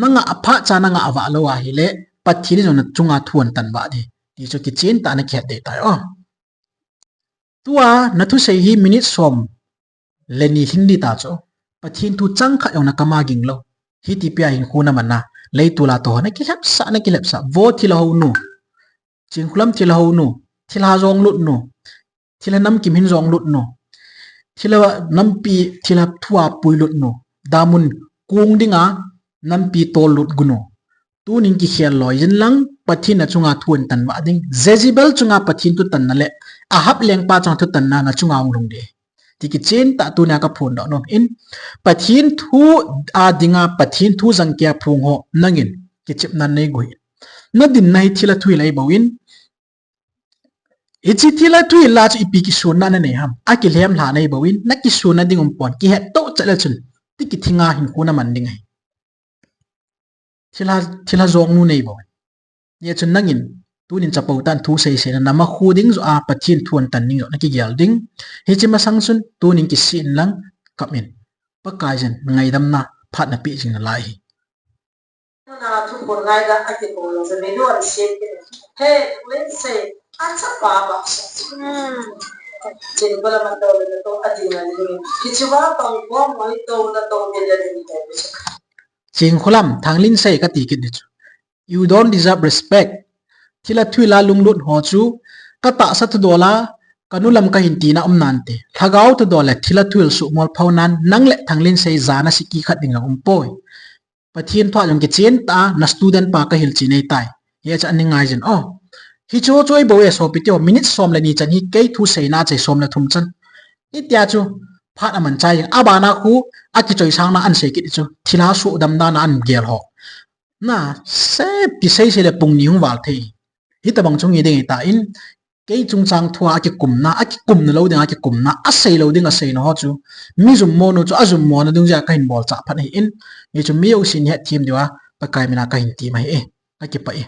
Nangah aphat cha nangah vah lou ahile, Pathen in jong nachunga thu ahin tan vah ding, ti chu kichen tah nakihet ding tai o. Tua nathusei hi minute som le ni lhing ding ta chu. Pathen thu chang khat jong nakam a ging lou. Hiti pia hinkho naman a, leitol a tou ho nakilhepsah, nakilhepsah. Vo thilha hounu. Chinkholam thilha hounu. Thilha jong lut nu. Thilha namkim hin jong lut nu. Thilha nampi, thilha thua puilut nu. Damun kong dinga, nampi tol lut gunu. Tunin kikhel loi jin lang, Pathen na chunga thu in tan va ding. Jezebel chunga Pathen thu tanna le Ahab lengpa chunga thu tanna na chunga hung lhung ding. Ti kichen tah tunia ka phondoh nom in, Pathen thu a dinga Pathen thu jangkia phung ho nangin kichepna nei gui. Na dinna hi thilha thu hi lai bou in, hiche thilha thu hi la chu ipi kisunna na nei ham? A kilhem lha nei bou in, na kisunna ding um pon, kihet toh chat le chun, ti kithinga hinkho na man ding ahi. Thilha, thilha jong nu nei bou in. Hijeh chun nangin, tunin chapo tan thu seisei na, na makhu ding joh a, Pathen thu an tan ding joh, na kigel ding. Hiche masang chun, tunin kisih in lang, kap in. Pakai jin, ngaidamna, phat na pe jing nalai hi. Tuna thu phon ngai da a kikol jong chu mi nu an siam kit. He, Lindsay, a chapa ba sa. Hmm. Chingkholam a to le to a ding a ding. Hiche va pang ko mo hi to na to ni le ding to. Chingkholam, Thang Lindsay ka ti kit ding chu. You don't deserve respect. Thilha thu hi la lunglut ho chu, ka tahsa thudol a, ka nu lam ka hin tina um nante. Lhagao thudol le thilha thu hil suhmol phou nan, nang le Thang Lindsay jana siki khat ding a um poi. Pathen thu a jong kichen tah a, na student pa ka hilchen ahitai. Hiche a ni ngai jin. Oh, hiche ho chu ahi bou e sopi teho, minute som le ni chan hi kei thu seina chai som le thum chan. Hitia chu phat aman chai jing. Abana khu akichoisang na an sei kit chu. Thilha suhdam dan a an gel ho. Na, sep kisei sei le pung ni hung val thei. Hitabang chu nge ding ahitan, kei chungchang thua akikumna, akikumna lou dinga kikumna, asei lou ding aseina ho chu, mi jummo nu chu ajummo na dungjuia kahin bolchah phat ahin, hichu mi jousen hetthem diuva, Pakai mina kahin ti mai e, kakipah e.